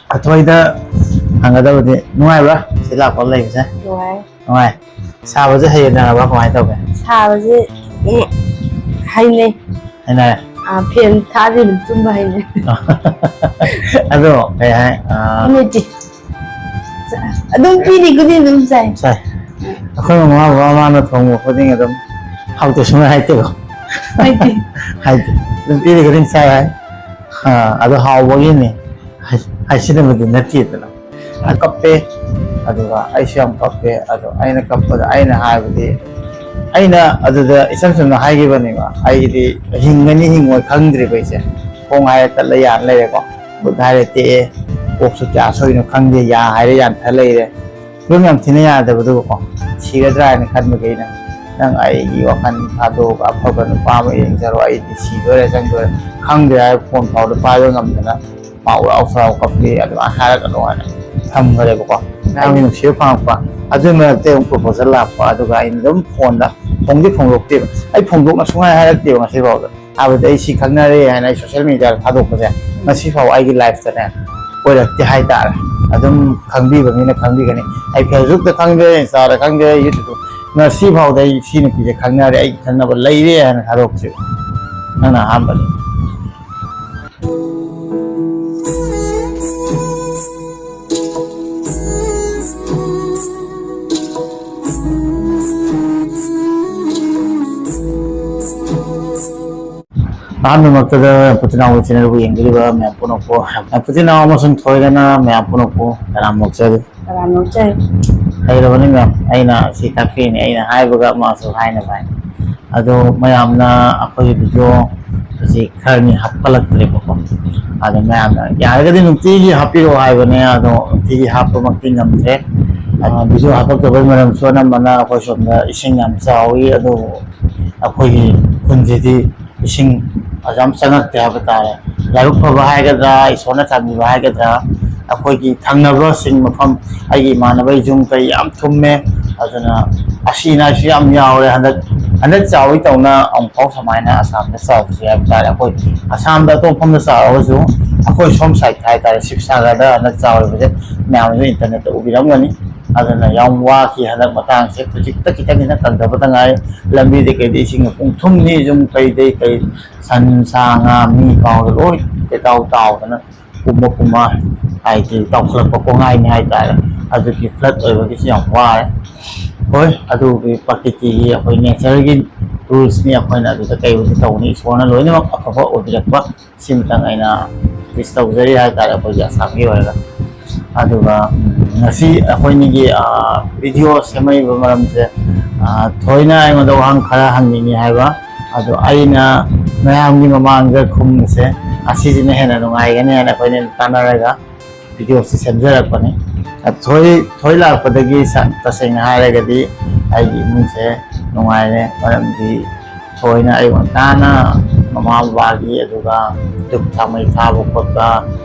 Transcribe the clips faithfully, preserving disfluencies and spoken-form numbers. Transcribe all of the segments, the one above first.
ꯑꯊꯣꯏꯗ ꯍꯪꯒꯗꯕꯗꯤ, ꯅꯨꯡꯉꯥꯏꯕ꯭ꯔꯥ ꯁꯤ ꯂꯥꯛꯄ ꯂꯩꯕꯁꯦ? ꯅꯨꯡꯉꯥꯏ꯫ ꯅꯨꯡꯉꯥꯏ꯫ ꯁꯥꯕꯁꯦ ꯍꯩꯅꯔꯕ꯭ꯔꯥ, ꯀꯃꯥꯏꯅ ꯇꯧꯒꯦ? ꯁꯥꯕꯁꯦ, ꯎꯝ, ꯍꯩꯅꯩ꯫ ꯍꯩꯅꯔꯦ꯫ ꯑꯥ, ꯐꯦꯟ ꯊꯥꯗꯤ ꯑꯗꯨꯝ ꯇꯨꯝꯕ ꯍꯩꯅꯩ꯫ ꯑꯗꯣ ꯀꯩ ꯍꯥꯏ, ꯑꯥ, ꯅꯨꯡꯉꯥꯏꯇꯦ꯫ ꯑꯗꯨꯝ ꯄꯤꯔꯤ ꯈꯨꯗꯤꯡ ꯑꯗꯨꯝ ꯆꯥꯏ꯫ ꯆꯥꯏ꯫ ꯑꯩꯈꯣꯏ ꯃꯃꯥ ꯕꯕꯥ ꯃꯥꯅ ꯊꯣꯡꯕ ꯈꯨꯗꯤꯡ ꯑꯗꯨꯝ ꯍꯥꯎꯇꯦ ꯁꯨꯡꯍꯥꯏ ꯍꯥꯏꯇꯦꯀꯣ꯫ ꯍꯥꯏꯗꯦ꯫ ꯍꯥꯏꯗꯦ꯫ ꯑꯗꯨꯝ ꯄꯤꯔꯤ ꯈꯨꯗꯤꯡ ꯆꯥꯏ ꯍꯥꯏ꯫ ꯑꯥ, ꯑꯗꯣ ꯍꯥꯎꯕꯒꯤꯅꯤ꯫ ꯍꯥꯏ-, ꯍꯥꯏꯁꯤꯟꯅꯕꯗꯤ ꯅꯠꯇꯦꯗꯅ꯫ ꯌꯥꯝ ꯀꯞꯄꯦ, ꯑꯗꯨꯒ ꯑꯩꯁꯨ ꯌꯥꯝ ꯀꯞꯄꯦ꯫ ꯑꯗꯣ ꯑꯩꯅ ꯀꯞꯄꯗ ꯑꯩꯅ ꯍꯥꯏꯕꯗꯤ, ꯑꯩꯅ ꯑꯗꯨꯗ ꯏꯆꯝ ꯆꯝꯅ ꯍꯥꯏꯈꯤꯕꯅꯦꯕ, "ꯑꯩꯒꯤꯗꯤ ꯍꯤꯡꯒꯅꯤ ꯍꯤꯡꯉꯣꯏ ꯈꯪꯗ꯭ꯔꯤꯕ ꯑꯩꯁꯦ, ꯈꯣꯡ ꯍꯥꯏꯔꯦ ꯇꯠꯂ ꯌꯥꯟ ꯂꯩꯔꯦꯀꯣ, ꯈꯨꯠ ꯍꯥꯏꯔꯦ ꯇꯦꯛꯑꯦ, ꯀꯣꯛꯁꯨ ꯀꯌꯥ ꯁꯣꯏꯅꯣ ꯈꯪꯗꯦ, ꯌꯥ ꯍꯥꯏꯔꯦ ꯌꯥꯟꯊ ꯂꯩꯔꯦ, ꯐꯤꯕꯝ ꯌꯥꯝ ꯊꯤꯅ ꯌꯥꯗꯕꯗꯨꯀꯣ, ꯁꯤꯔꯗ꯭ꯔꯥ ꯍꯥꯏꯅ ꯈꯟꯕꯒꯤ ꯑꯩꯅ, ꯅꯪ ꯑꯩꯒꯤ ꯋꯥꯈꯜ ꯊꯥꯗꯣꯛꯑꯒ ꯑꯐꯕ ꯅꯨꯄꯥ ꯑꯃ ꯌꯦꯡꯖꯔꯣ, ꯑꯩꯗꯤ ꯁꯤꯗꯣꯏꯔꯦ ꯆꯪꯗꯣꯏꯔꯦ ꯈꯪꯗ꯭ꯔꯦ" ꯍꯥꯏꯕ ꯐꯣꯟ ꯐꯥꯎꯗ ꯄꯥꯏꯕ ꯉꯝꯗꯅ ꯃꯥ ꯎꯔꯥꯎ ꯁꯔꯥꯎ ꯀꯞꯄꯤ, ꯑꯗꯨꯃꯥꯏꯅ ꯍꯥꯏꯔꯛꯀꯅꯣ ꯍꯥꯏꯅ ꯊꯝꯈ꯭ꯔꯦꯕꯀꯣ꯫ ꯃꯌꯥꯝꯒꯤ ꯅꯨꯡꯁꯤꯕ ꯐꯪꯉꯛꯄ, ꯑꯗꯨꯒꯤ ꯃꯔꯛꯇ ꯑꯃꯨꯛ ꯄ꯭ꯔꯣꯄꯣꯖꯦꯜ ꯂꯥꯛꯄ, ꯑꯗꯨꯒ ꯑꯩꯅ ꯑꯗꯨꯝ ꯐꯣꯟꯗ ꯐꯣꯡꯗꯤ ꯐꯣꯡꯗꯣꯛꯇꯦꯕ꯫ ꯑꯩ ꯐꯣꯡꯗꯣꯛꯅ ꯁꯨꯡꯍꯥꯏ ꯍꯥꯏꯔꯛꯇꯦꯕ ꯉꯁꯤꯐꯥꯎꯗ꯫ ꯍꯥꯏꯕꯗꯤ ꯑꯩ ꯁꯤ ꯈꯪꯅꯔꯦ ꯍꯥꯏꯅ ꯑꯩ ꯁꯣꯁꯦꯜ ꯃꯤꯗꯤꯌꯥꯗ ꯊꯥꯗꯣꯛꯄꯁꯦ ꯉꯁꯤꯐꯥꯎ ꯑꯩꯒꯤ ꯂꯥꯏꯐꯇꯅꯦ ꯑꯣꯏꯔꯛꯇꯦ ꯍꯥꯏꯇꯥꯔꯦ꯫ ꯑꯗꯨꯝ ꯈꯪꯕꯤꯕ ꯃꯤꯅ ꯈꯪꯕꯤꯒꯅꯤ꯫ ꯑꯩ ꯐꯦꯁꯕꯨꯛꯇ ꯈꯪꯗꯦ, ꯏꯟꯁꯇꯥꯗ ꯈꯪꯗꯦ, ꯌꯨꯇ꯭ꯌꯨꯕꯇ ꯉꯁꯤꯐꯥꯎꯗ ꯑꯩ ꯁꯤ ꯅꯨꯄꯤꯁꯦ ꯈꯪꯅꯔꯦ, ꯑꯩꯒꯤ ꯈꯪꯅꯕ ꯂꯩꯔꯦ ꯍꯥꯏꯅ ꯊꯥꯗꯣꯛꯇ꯭ꯔꯤꯕ꯫ ꯅꯪꯅ ꯑꯍꯥꯟꯕꯅꯤ꯫ ꯑꯍꯥꯟꯕꯃꯛꯇꯗ ꯄꯨꯊꯤꯅꯥꯎ ꯆꯦꯅꯦꯜꯕꯨ ꯌꯦꯡꯕꯤꯔꯤꯕ ꯃꯌꯥꯝ ꯄꯨꯝꯅꯃꯛꯄꯨ, ꯄꯨꯊꯤꯅꯥꯎ ꯑꯃꯁꯨꯡ ꯊꯣꯏꯗꯅ ꯃꯌꯥꯝ ꯄꯨꯝꯅꯃꯛꯄꯨ ꯁꯂꯥꯝ ꯅꯣꯛꯆꯔꯤ꯫ ꯁꯂꯥꯝ ꯅꯣꯛꯆꯔꯤ꯫ ꯍꯩꯔꯕꯅꯤ ꯃꯌꯥꯝ, ꯑꯩꯅ ꯁꯤ ꯇꯥꯛꯄꯤꯅꯤ, ꯑꯩꯅ ꯍꯥꯏꯕꯒ ꯃꯥꯁꯨ ꯍꯥꯏꯅꯕ ꯍꯥꯏ꯫ ꯑꯗꯣ ꯃꯌꯥꯝꯅ ꯑꯩꯈꯣꯏꯒꯤ ꯚꯤꯗꯤꯑꯣ ꯍꯧꯖꯤꯛ ꯈꯔꯅꯤ ꯍꯥꯞꯀꯠꯂꯛꯇ꯭ꯔꯦꯕꯀꯣ꯫ ꯑꯗꯣ ꯃꯌꯥꯝꯅ ꯌꯥꯔꯒꯗꯤ ꯅꯨꯡꯇꯤꯒꯤ ꯍꯥꯞꯄꯤꯔꯛꯑꯣ ꯍꯥꯏꯕꯅꯦ, ꯑꯗꯣ ꯅꯨꯡꯇꯤꯒꯤ ꯍꯥꯞꯄꯃꯛꯇꯤ ꯉꯝꯗ꯭ꯔꯦ꯫ ꯑ, ꯚꯤꯗꯤꯑꯣ ꯍꯥꯞꯄꯛꯇꯕꯩ ꯃꯔꯝꯁꯨ ꯑꯅꯝꯕꯅ ꯑꯩꯈꯣꯏ ꯁꯣꯝꯗ ꯏꯁꯤꯡ ꯌꯥꯝ ꯆꯥꯎꯏ, ꯑꯗꯨꯕꯨ ꯑꯩꯈꯣꯏꯒꯤ ꯈꯨꯟꯁꯤꯗꯤ ꯏꯁꯤꯡ ꯌꯥꯝ ꯆꯪꯉꯛꯇꯦ ꯍꯥꯏꯕ ꯇꯥꯔꯦ꯫ ꯂꯥꯏꯕꯛ ꯐꯕ ꯍꯥꯏꯒꯗ꯭ꯔꯥ, ꯏꯁꯣꯔꯅ ꯆꯥꯟꯕꯤꯕ ꯍꯥꯏꯒꯗ꯭ꯔꯥ, ꯑꯩꯈꯣꯏꯒꯤ ꯊꯪꯅꯕꯁꯤꯡ ꯃꯐꯝ, ꯑꯩꯒꯤ ꯏꯃꯥꯟꯅꯕꯒꯤ ꯌꯨꯝ ꯀꯩ ꯌꯥꯝ ꯊꯨꯝꯃꯦ꯫ ꯑꯗꯨꯅ ꯑꯁꯤ ꯑꯅꯥꯁꯨ ꯌꯥꯝ ꯌꯥꯎꯔꯦ꯫ ꯍꯟꯗꯛ, ꯍꯟꯗꯛ ꯆꯥꯎꯏ ꯇꯧꯅ ꯑꯃꯨꯛꯐꯥꯎ ꯁꯨꯃꯥꯏꯅ ꯑꯁꯥꯝꯗ ꯆꯥꯎꯗ꯭ꯔꯤ ꯍꯥꯏꯕ ꯇꯥꯔꯦ꯫ ꯑꯩꯈꯣꯏ ꯑꯁꯥꯝꯗ ꯑꯇꯣꯞ ꯃꯐꯝꯗ ꯆꯥꯎꯔꯒꯁꯨ ꯑꯩꯈꯣꯏ ꯁꯣꯝ ꯁꯥꯏꯠ ꯍꯥꯏꯇꯥꯔꯦ, ꯁꯤꯕ ꯁꯥꯒꯔꯗ ꯍꯟꯗꯛ ꯆꯥꯎꯔꯤꯕꯁꯦ ꯃꯌꯥꯝꯁꯨ ꯏꯟꯇꯔꯅꯦꯠꯇ ꯎꯕꯤꯔꯝꯒꯅꯤ꯫ ꯑꯗꯨꯅ ꯌꯥꯝ ꯋꯥꯈꯤ ꯍꯟꯗꯛ ꯃꯇꯥꯡꯁꯦ꯫ ꯍꯧꯖꯤꯛꯇ ꯈꯤꯇꯪ ꯈꯤꯇꯪ ꯀꯪꯊꯕꯗ ꯉꯥꯏꯔꯤ꯫ ꯂꯝꯕꯤꯗ ꯀꯩꯗ ꯏꯁꯤꯡ ꯄꯨꯡ ꯊꯨꯝꯅꯤ, ꯌꯨꯝ ꯀꯩꯗꯩ ꯀꯩ, ꯁꯟ ꯁꯥ ꯉꯥ ꯃꯤ ꯐꯥꯎꯗ ꯂꯣꯏ ꯀꯩꯇꯥꯎ ꯇꯥꯎꯗꯅ ꯄꯨꯝꯕ ꯄꯨꯝꯕ, ꯍꯥꯏꯗꯤ ꯇꯥꯎꯈꯠꯂꯛꯄ ꯀꯣꯡꯉꯥꯏꯅꯤ ꯍꯥꯏꯇꯥꯔꯦ꯫ ꯑꯗꯨꯒꯤ ꯐ꯭ꯂꯠ ꯑꯣꯏꯕꯒꯤꯁꯨ ꯌꯥꯝ ꯋꯥꯔꯦ꯫ ꯍꯣꯏ, ꯑꯗꯨꯒꯤ ꯄ꯭ꯔꯀꯤꯇꯤꯒꯤ, ꯑꯩꯈꯣꯏ ꯅꯦꯆꯔꯒꯤ ꯔꯨꯜꯁꯅꯤ꯫ ꯑꯩꯈꯣꯏꯅ ꯑꯗꯨꯗ ꯀꯩꯕꯨꯗꯤ ꯇꯧꯅꯤ, ꯏꯁꯣꯔꯅ ꯂꯣꯏꯅꯃꯛ ꯑꯐꯕ ꯑꯣꯏꯕꯤꯔꯛꯄ, ꯁꯤꯃꯇꯪ ꯑꯩꯅ ꯋꯤꯁ ꯇꯧꯖꯔꯤ ꯍꯥꯏꯇꯥꯔꯦ, ꯑꯩꯈꯣꯏꯒꯤ ꯑꯁꯥꯝꯒꯤ ꯑꯣꯏꯔꯒ꯫ ꯑꯗꯨꯒ ꯎꯝ, ꯉꯁꯤ ꯑꯩꯈꯣꯏꯅꯤꯒꯤ ꯚꯤꯗꯤꯑꯣ ꯁꯦꯝꯃꯛꯏꯕ ꯃꯔꯝꯁꯦ, ꯑ, ꯊꯣꯏꯅ ꯑꯩꯉꯣꯟꯗ ꯋꯥꯍꯪ ꯈꯔ ꯍꯪꯅꯤꯡꯉꯤ ꯍꯥꯏꯕ, ꯑꯗꯣ ꯑꯩꯅ ꯃꯌꯥꯝꯒꯤ ꯃꯃꯥꯡꯗ ꯈꯨꯝꯕꯁꯦ ꯑꯁꯤꯁꯤꯅ ꯍꯦꯟꯅ ꯅꯨꯡꯉꯥꯏꯒꯅꯤ ꯍꯥꯏꯅ ꯑꯩꯈꯣꯏꯅ ꯇꯥꯟꯅꯔꯒ ꯚꯤꯗꯤꯑꯣꯁꯤ ꯁꯦꯝꯖꯔꯛꯄꯅꯤ꯫ ꯑ, ꯊꯣꯏ ꯊꯣꯏ ꯂꯥꯛꯄꯗꯒꯤ ꯁ- ꯇꯁꯦꯡꯅ ꯍꯥꯏꯔꯒꯗꯤ ꯑꯩꯒꯤ ꯏꯃꯨꯡꯁꯦ ꯅꯨꯡꯉꯥꯏꯔꯦ, ꯃꯔꯝꯗꯤ ꯊꯣꯏꯅ ꯑꯌꯨꯛ ꯉꯟꯇꯥꯅ ꯃꯃꯥ ꯕꯕꯥꯒꯤ, ꯑꯗꯨꯒ ꯙꯨꯞ ꯊꯥꯎꯃꯩ ꯊꯥꯕ ꯈꯣꯠꯄ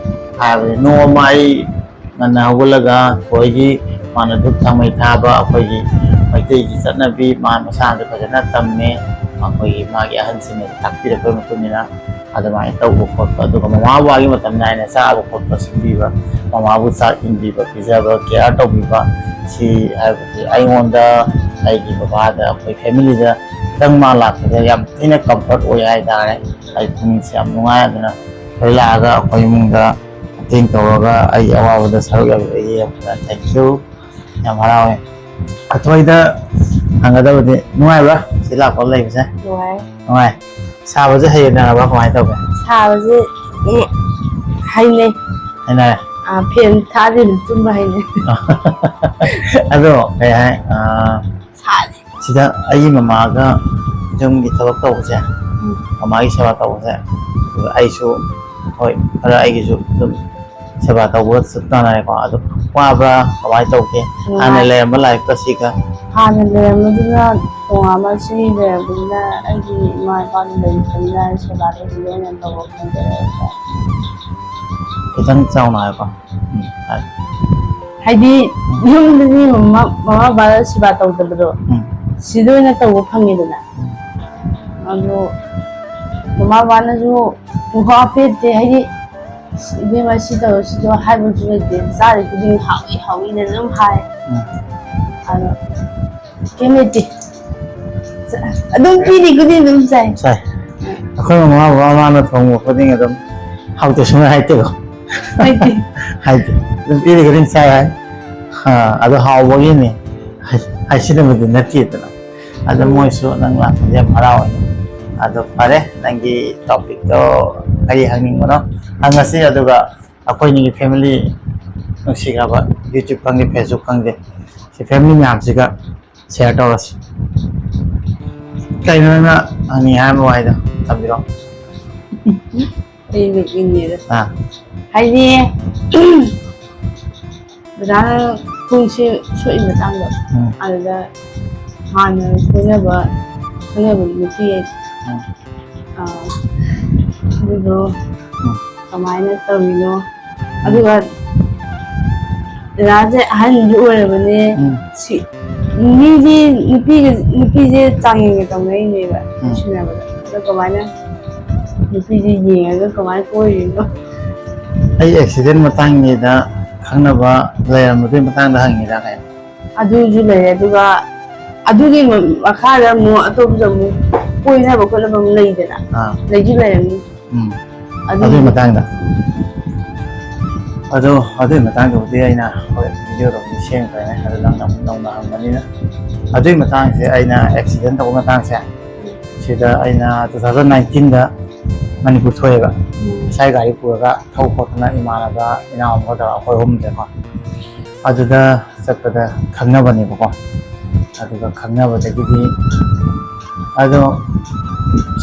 ꯍꯥꯏꯕꯗꯤ ꯅꯣꯡꯃ ꯑꯩ ꯉꯟꯅ ꯍꯧꯒꯠꯂꯒ ꯊꯣꯏꯒꯤ ꯃꯥꯅ ꯙꯨꯞ ꯊꯥꯎꯃꯩ ꯊꯥꯕ, ꯑꯩꯈꯣꯏꯒꯤ ꯃꯩꯇꯩꯒꯤ ꯆꯠꯅꯕꯤ ꯃꯥ ꯃꯁꯥꯅꯁꯨ ꯐꯖꯅ ꯇꯝꯃꯦ꯫ ꯑꯩꯈꯣꯏꯒꯤ ꯃꯥꯒꯤ ꯑꯍꯟꯁꯤꯡꯅꯁꯨ ꯇꯥꯛꯄꯤꯔꯛꯄꯒꯤ ꯃꯇꯨꯡ ꯏꯟꯅ ꯑꯗꯨꯃꯥꯏꯅ ꯇꯧꯕ ꯈꯣꯠꯄ, ꯑꯗꯨꯒ ꯃꯃꯥ ꯕꯕꯥꯒꯤ ꯃꯇꯝ ꯅꯥꯏꯅ ꯆꯥꯕ ꯈꯣꯠꯄ ꯁꯤꯟꯕꯤꯕ, ꯃꯃꯥꯕꯨ ꯆꯥꯛ ꯏꯟꯕꯤꯕ, ꯄꯤꯖꯕ, ꯀꯦꯌꯔ ꯇꯧꯕꯤꯕ, ꯁꯤ ꯍꯥꯏꯕꯗꯤ ꯑꯩꯉꯣꯟꯗ, ꯑꯩꯒꯤ ꯕꯕꯥꯗ, ꯑꯩꯈꯣꯏ ꯐꯦꯃꯤꯂꯤꯗ ꯈꯤꯇꯪ ꯃꯥ ꯂꯥꯛꯄꯗ ꯌꯥꯝ ꯊꯤꯅ ꯀꯝꯐꯔꯠ ꯑꯣꯏ ꯍꯥꯏꯇꯥꯔꯦ꯫ ꯑꯩ ꯄꯨꯛꯅꯤꯡꯁꯦ ꯌꯥꯝ ꯅꯨꯡꯉꯥꯏ꯫ ꯑꯗꯨꯅ ꯊꯣꯏ ꯂꯥꯛꯑꯒ ꯑꯩꯈꯣꯏ ꯏꯃꯨꯡꯗ ꯃꯇꯦꯡ ꯇꯧꯔꯒ ꯑꯩꯒꯤ ꯑꯋꯥꯕꯗ ꯁꯔꯨꯛ ꯌꯥꯕꯤꯕꯒꯤ ꯌꯥꯝꯅ thank you꯫ ꯌꯥꯝ ꯍꯔꯥꯎꯋꯦ꯫ ꯑꯊꯣꯏꯗ ꯍꯪꯒꯗꯕꯗꯤ, ꯅꯨꯡꯉꯥꯏꯕ꯭ꯔꯥ ꯁꯤ ꯂꯥꯛꯄ ꯂꯩꯕꯁꯦ? ꯅꯨꯡꯉꯥꯏ꯫ ꯅꯨꯡꯉꯥꯏ꯫ ꯁꯥꯕꯁꯦ ꯍꯩꯅꯔꯕ꯭ꯔꯥ, ꯀꯃꯥꯏꯅ ꯇꯧꯒꯦ? ꯁꯥꯕꯁꯦ, ꯎꯝ, ꯍꯩꯅꯩ꯫ ꯍꯩꯅꯔꯦ? ꯑꯥ, ꯐꯦꯟ ꯊꯥꯗ꯭ꯔꯗꯤ ꯇꯨꯝꯕ ꯍꯩꯅꯩ꯫ ꯑꯗꯣ ꯀꯩ ꯍꯥꯏ, ꯑꯥ, ꯁꯥꯗꯦ꯫ ꯁꯤꯗ ꯑꯩꯒꯤ ꯃꯃꯥꯒ ꯌꯨꯝꯒꯤ ꯊꯕꯛ ꯇꯧꯕꯁꯦ, ꯎꯝ꯫ ꯃꯃꯥꯒꯤ ꯁꯦꯕꯥ ꯇꯧꯕꯁꯦ, ꯑꯗꯨꯒ ꯑꯩꯁꯨ, ꯍꯣꯏ, ꯈꯔ ꯑꯩꯒꯤꯁꯨ ꯑꯗꯨꯝ ꯁꯦꯕꯥ ꯇꯧꯕꯒ ꯆꯞ ꯃꯥꯟꯅꯔꯦꯀꯣ꯫ ꯑꯗꯨ ꯋꯥꯕ꯭ꯔꯥ? ꯀꯃꯥꯏꯅ ꯇꯧꯒꯦ? ꯍꯥꯟꯅ ꯅꯨꯡꯉꯥꯏ꯫ ꯂꯩꯔꯝꯕ ꯂꯥꯏꯐꯀ ꯁꯤꯒ? ꯍꯥꯟꯅ ꯂꯩꯔꯝꯕꯗꯨꯅ ꯇꯣꯉꯥꯟꯕ, ꯁꯤ ꯂꯩꯔꯝꯕꯗꯨꯅ ꯑꯩꯒꯤ ꯏꯃꯥ ꯏꯄꯥꯗꯨ ꯂꯩꯇ꯭ꯔꯕꯅꯤꯅ ꯁꯦꯕꯥꯗꯣ ꯁꯤꯗ ꯑꯣꯏꯅ ꯇꯧꯕ ꯐꯪꯖꯔꯦ꯫ ꯈꯤꯇꯪ ꯆꯥꯎꯅ ꯍꯥꯏꯌꯨꯀꯣ꯫ ꯎꯝ, ꯍꯥꯏ꯫ ꯍꯥꯏꯗꯤ ꯌꯨꯝꯗꯗꯤ ꯃꯃꯥ, ꯃꯃꯥ ꯕꯕꯥꯗ ꯁꯦꯕꯥ ꯇꯧꯗꯕꯗꯣ ꯎꯝ꯫ ꯁꯤꯗ ꯑꯣꯏꯅ ꯇꯧꯕ ꯐꯪꯉꯤꯗꯅ꯫ ꯎꯝ꯫ ꯑꯗꯣ ꯃꯃꯥ ꯕꯕꯥꯅꯁꯨ ꯁꯨꯡꯄꯥ ꯄꯦꯠꯇꯦ꯫ ꯍꯥꯏꯗꯤ "ꯏꯕꯦꯝꯃ, ꯁꯤ ꯇꯧꯔꯣ, ꯁꯤ ꯇꯧꯔꯣ" ꯍꯥꯏꯕꯁꯨ ꯂꯩꯇꯦ꯫ ꯆꯥꯔꯤ ꯈꯨꯗꯤꯡ "ꯍꯥꯎꯏ, ꯍꯥꯎꯏꯅ" ꯑꯗꯨꯝ ꯍꯥꯏ꯫ ꯎꯝ꯫ ꯑꯗꯣ ꯀꯩꯝ ꯂꯩꯇꯦ꯫ ꯑꯗꯨꯝ ꯄꯤꯔꯤ ꯈꯨꯗꯤꯡ ꯑꯗꯨꯝ ꯆꯥꯏ꯫ ꯆꯥꯏ꯫ ꯑꯩꯈꯣꯏ ꯃꯃꯥ ꯕꯕꯥ ꯃꯥꯅ ꯊꯣꯡꯕ ꯈꯨꯗꯤꯡ ꯑꯗꯨꯝ "ꯍꯥꯎꯇꯦ" ꯁꯨꯡꯍꯥꯏ ꯍꯥꯏꯇꯦꯀꯣ꯫ ꯍꯥꯏꯗꯦ꯫ ꯍꯥꯏꯗꯦ꯫ ꯑꯗꯨꯝ ꯄꯤꯔꯤ ꯈꯨꯗꯤꯡ ꯆꯥꯏ ꯍꯥꯏ꯫ ꯑꯥ, ꯑꯗꯣ ꯍꯥꯎꯕꯒꯤꯅꯤ꯫ ꯍꯥꯏ-, ꯍꯥꯏꯁꯤꯟꯅꯕꯗꯤ ꯅꯠꯇꯦꯗꯅ꯫ ꯑꯗꯣ ꯎꯝ꯫ ꯃꯣꯏꯁꯨ ꯅꯪ ꯂꯥꯛꯄꯁꯦ ꯌꯥꯝ ꯍꯔꯥꯎꯋꯦ꯫ ꯑꯗꯣ ꯐꯔꯦ, ꯅꯪꯒꯤ ꯇꯣꯄꯤꯛꯇꯣ ꯀꯔꯤ ꯍꯪꯅꯤꯡꯕꯅꯣ ꯍꯪꯉꯁꯤ꯫ ꯑꯗꯨꯒ ꯑꯩꯈꯣꯏꯅꯤꯒꯤ ꯐꯦꯃꯤꯂꯤ, ꯅꯨꯡꯁꯤꯈ꯭ꯔꯕ YouTube ꯈꯪꯗꯦ, Facebook ꯈꯪꯗꯦ, ꯁꯤ ꯐꯦꯃꯤꯂꯤ ꯃꯌꯥꯝꯁꯤꯒ ꯁꯤꯌꯔ ꯇꯧꯔꯁꯤ꯫ ꯀꯩꯅꯣ ꯅꯪꯅ ꯍꯪꯅꯤꯡꯉꯦ ꯍꯥꯏꯕ ꯋꯥꯍꯩꯗꯣ ꯇꯝꯕꯤꯔꯣ꯫ ꯑꯩ ꯅꯣꯛꯅꯤꯡꯉꯦꯗ꯫ ꯑꯥ꯫ ꯍꯥꯏꯗꯤ, ꯗꯗꯥꯅ ꯈꯣꯡ ꯁꯤ-, ꯁꯣꯛꯏ ꯃꯇꯥꯡꯗꯣ, ꯎꯝ꯫ ꯑꯗꯨꯗ ꯍꯥꯟꯅ ꯀꯣꯏꯅꯕ, ꯈꯪꯅꯕ ꯅꯨꯄꯤ ꯍꯥꯏꯁꯦ, ꯎꯝ꯫ ꯑꯥ, ꯑꯗꯨꯗꯣ ꯎꯝ꯫ ꯀꯃꯥꯏꯅ ꯇꯧꯔꯤꯅꯣ? ꯎꯝ꯫ ꯑꯗꯨꯒ ꯗꯗꯥꯁꯦ ꯑꯍꯟꯁꯨ ꯑꯣꯏꯔꯕꯅꯦ꯫ ꯎꯝ꯫ ꯁꯤ-, ꯃꯤꯗꯤ ꯅꯨꯄꯤꯒ, ꯅꯨꯄꯤꯁꯦ ꯆꯥꯡꯌꯦꯡꯒ ꯇꯧꯅꯔꯤꯅꯦꯕ, ꯎꯝ꯫ ꯅꯨꯡꯁꯤꯅꯕꯗ꯫ ꯑꯗꯣ ꯀꯃꯥꯏꯅ ꯅꯨꯄꯤꯁꯦ ꯌꯦꯡꯉꯒ ꯀꯃꯥꯏꯅ ꯀꯣꯏꯔꯤꯅꯣ? ꯑꯩ ꯑꯦꯛꯁꯤꯗꯦꯟ ꯃꯇꯥꯡꯒꯤꯗ ꯈꯪꯅꯕ ꯂꯩꯔꯝꯕꯗꯨꯒꯤ ꯃꯇꯥꯡꯗ ꯍꯪꯉꯤꯔꯥ ꯀꯩꯅꯣ? ꯑꯗꯨꯁꯨ ꯂꯩꯔꯦ, ꯑꯗꯨꯒ ꯑꯗꯨꯒꯤ ꯃ-, ꯃꯈꯥꯗ ꯑꯃꯨꯛ ꯑꯇꯣꯞꯄꯁꯨ ꯑꯃꯨꯛ ꯀꯣꯏꯅꯕ ꯈꯣꯠꯅꯕ ꯑꯃꯨꯛ ꯂꯩꯗꯅ? ꯑꯥ꯫ ꯂꯩꯁꯨ ꯂꯩꯔꯝꯅꯤ꯫ ꯎꯝ꯫ ꯑꯗꯨ ꯑꯗꯨꯒꯤ ꯃꯇꯥꯡꯗ? ꯑꯗꯣ ꯑꯗꯨꯒꯤ ꯃꯇꯥꯡꯗꯕꯨꯗꯤ ꯑꯩꯅ ꯍꯣꯏ ꯚꯤꯗꯤꯑꯣꯗꯕꯨꯗꯤ ꯁꯦꯝꯈ꯭ꯔꯦꯅꯦ, ꯑꯗꯨ ꯅꯪꯅ ꯑꯃꯨꯛ ꯅꯧꯅ ꯍꯪꯕꯅꯤꯅ꯫ ꯑꯗꯨꯒꯤ ꯃꯇꯥꯡꯁꯦ, ꯑꯩꯅ ꯑꯦꯛꯁꯤꯗꯦꯟ ꯇꯧꯕ ꯃꯇꯥꯡꯁꯦ, ꯁꯤꯗ ꯑꯩꯅ two thousand nineteenꯗ ꯃꯅꯤꯄꯨꯔ ꯊꯣꯛꯑꯦꯕ꯫ ꯎꯝ꯫ ꯏꯁꯥꯒꯤ ꯒꯥꯔꯤ ꯄꯨꯔꯒ ꯊꯧ ꯈꯣꯠꯇꯅ ꯏꯃꯥꯟꯅꯕ ꯏꯅꯥꯎ ꯑꯃꯒ ꯇꯧꯔꯒ ꯑꯩꯈꯣꯏ ꯑꯍꯨꯝꯁꯦꯀꯣ꯫ ꯑꯗꯨꯗ ꯆꯠꯄꯗ ꯈꯪꯅꯕꯅꯦꯕꯀꯣ꯫ ꯑꯗꯨꯒ ꯈꯪꯅꯕꯗꯒꯤꯗꯤ ꯑꯗꯣ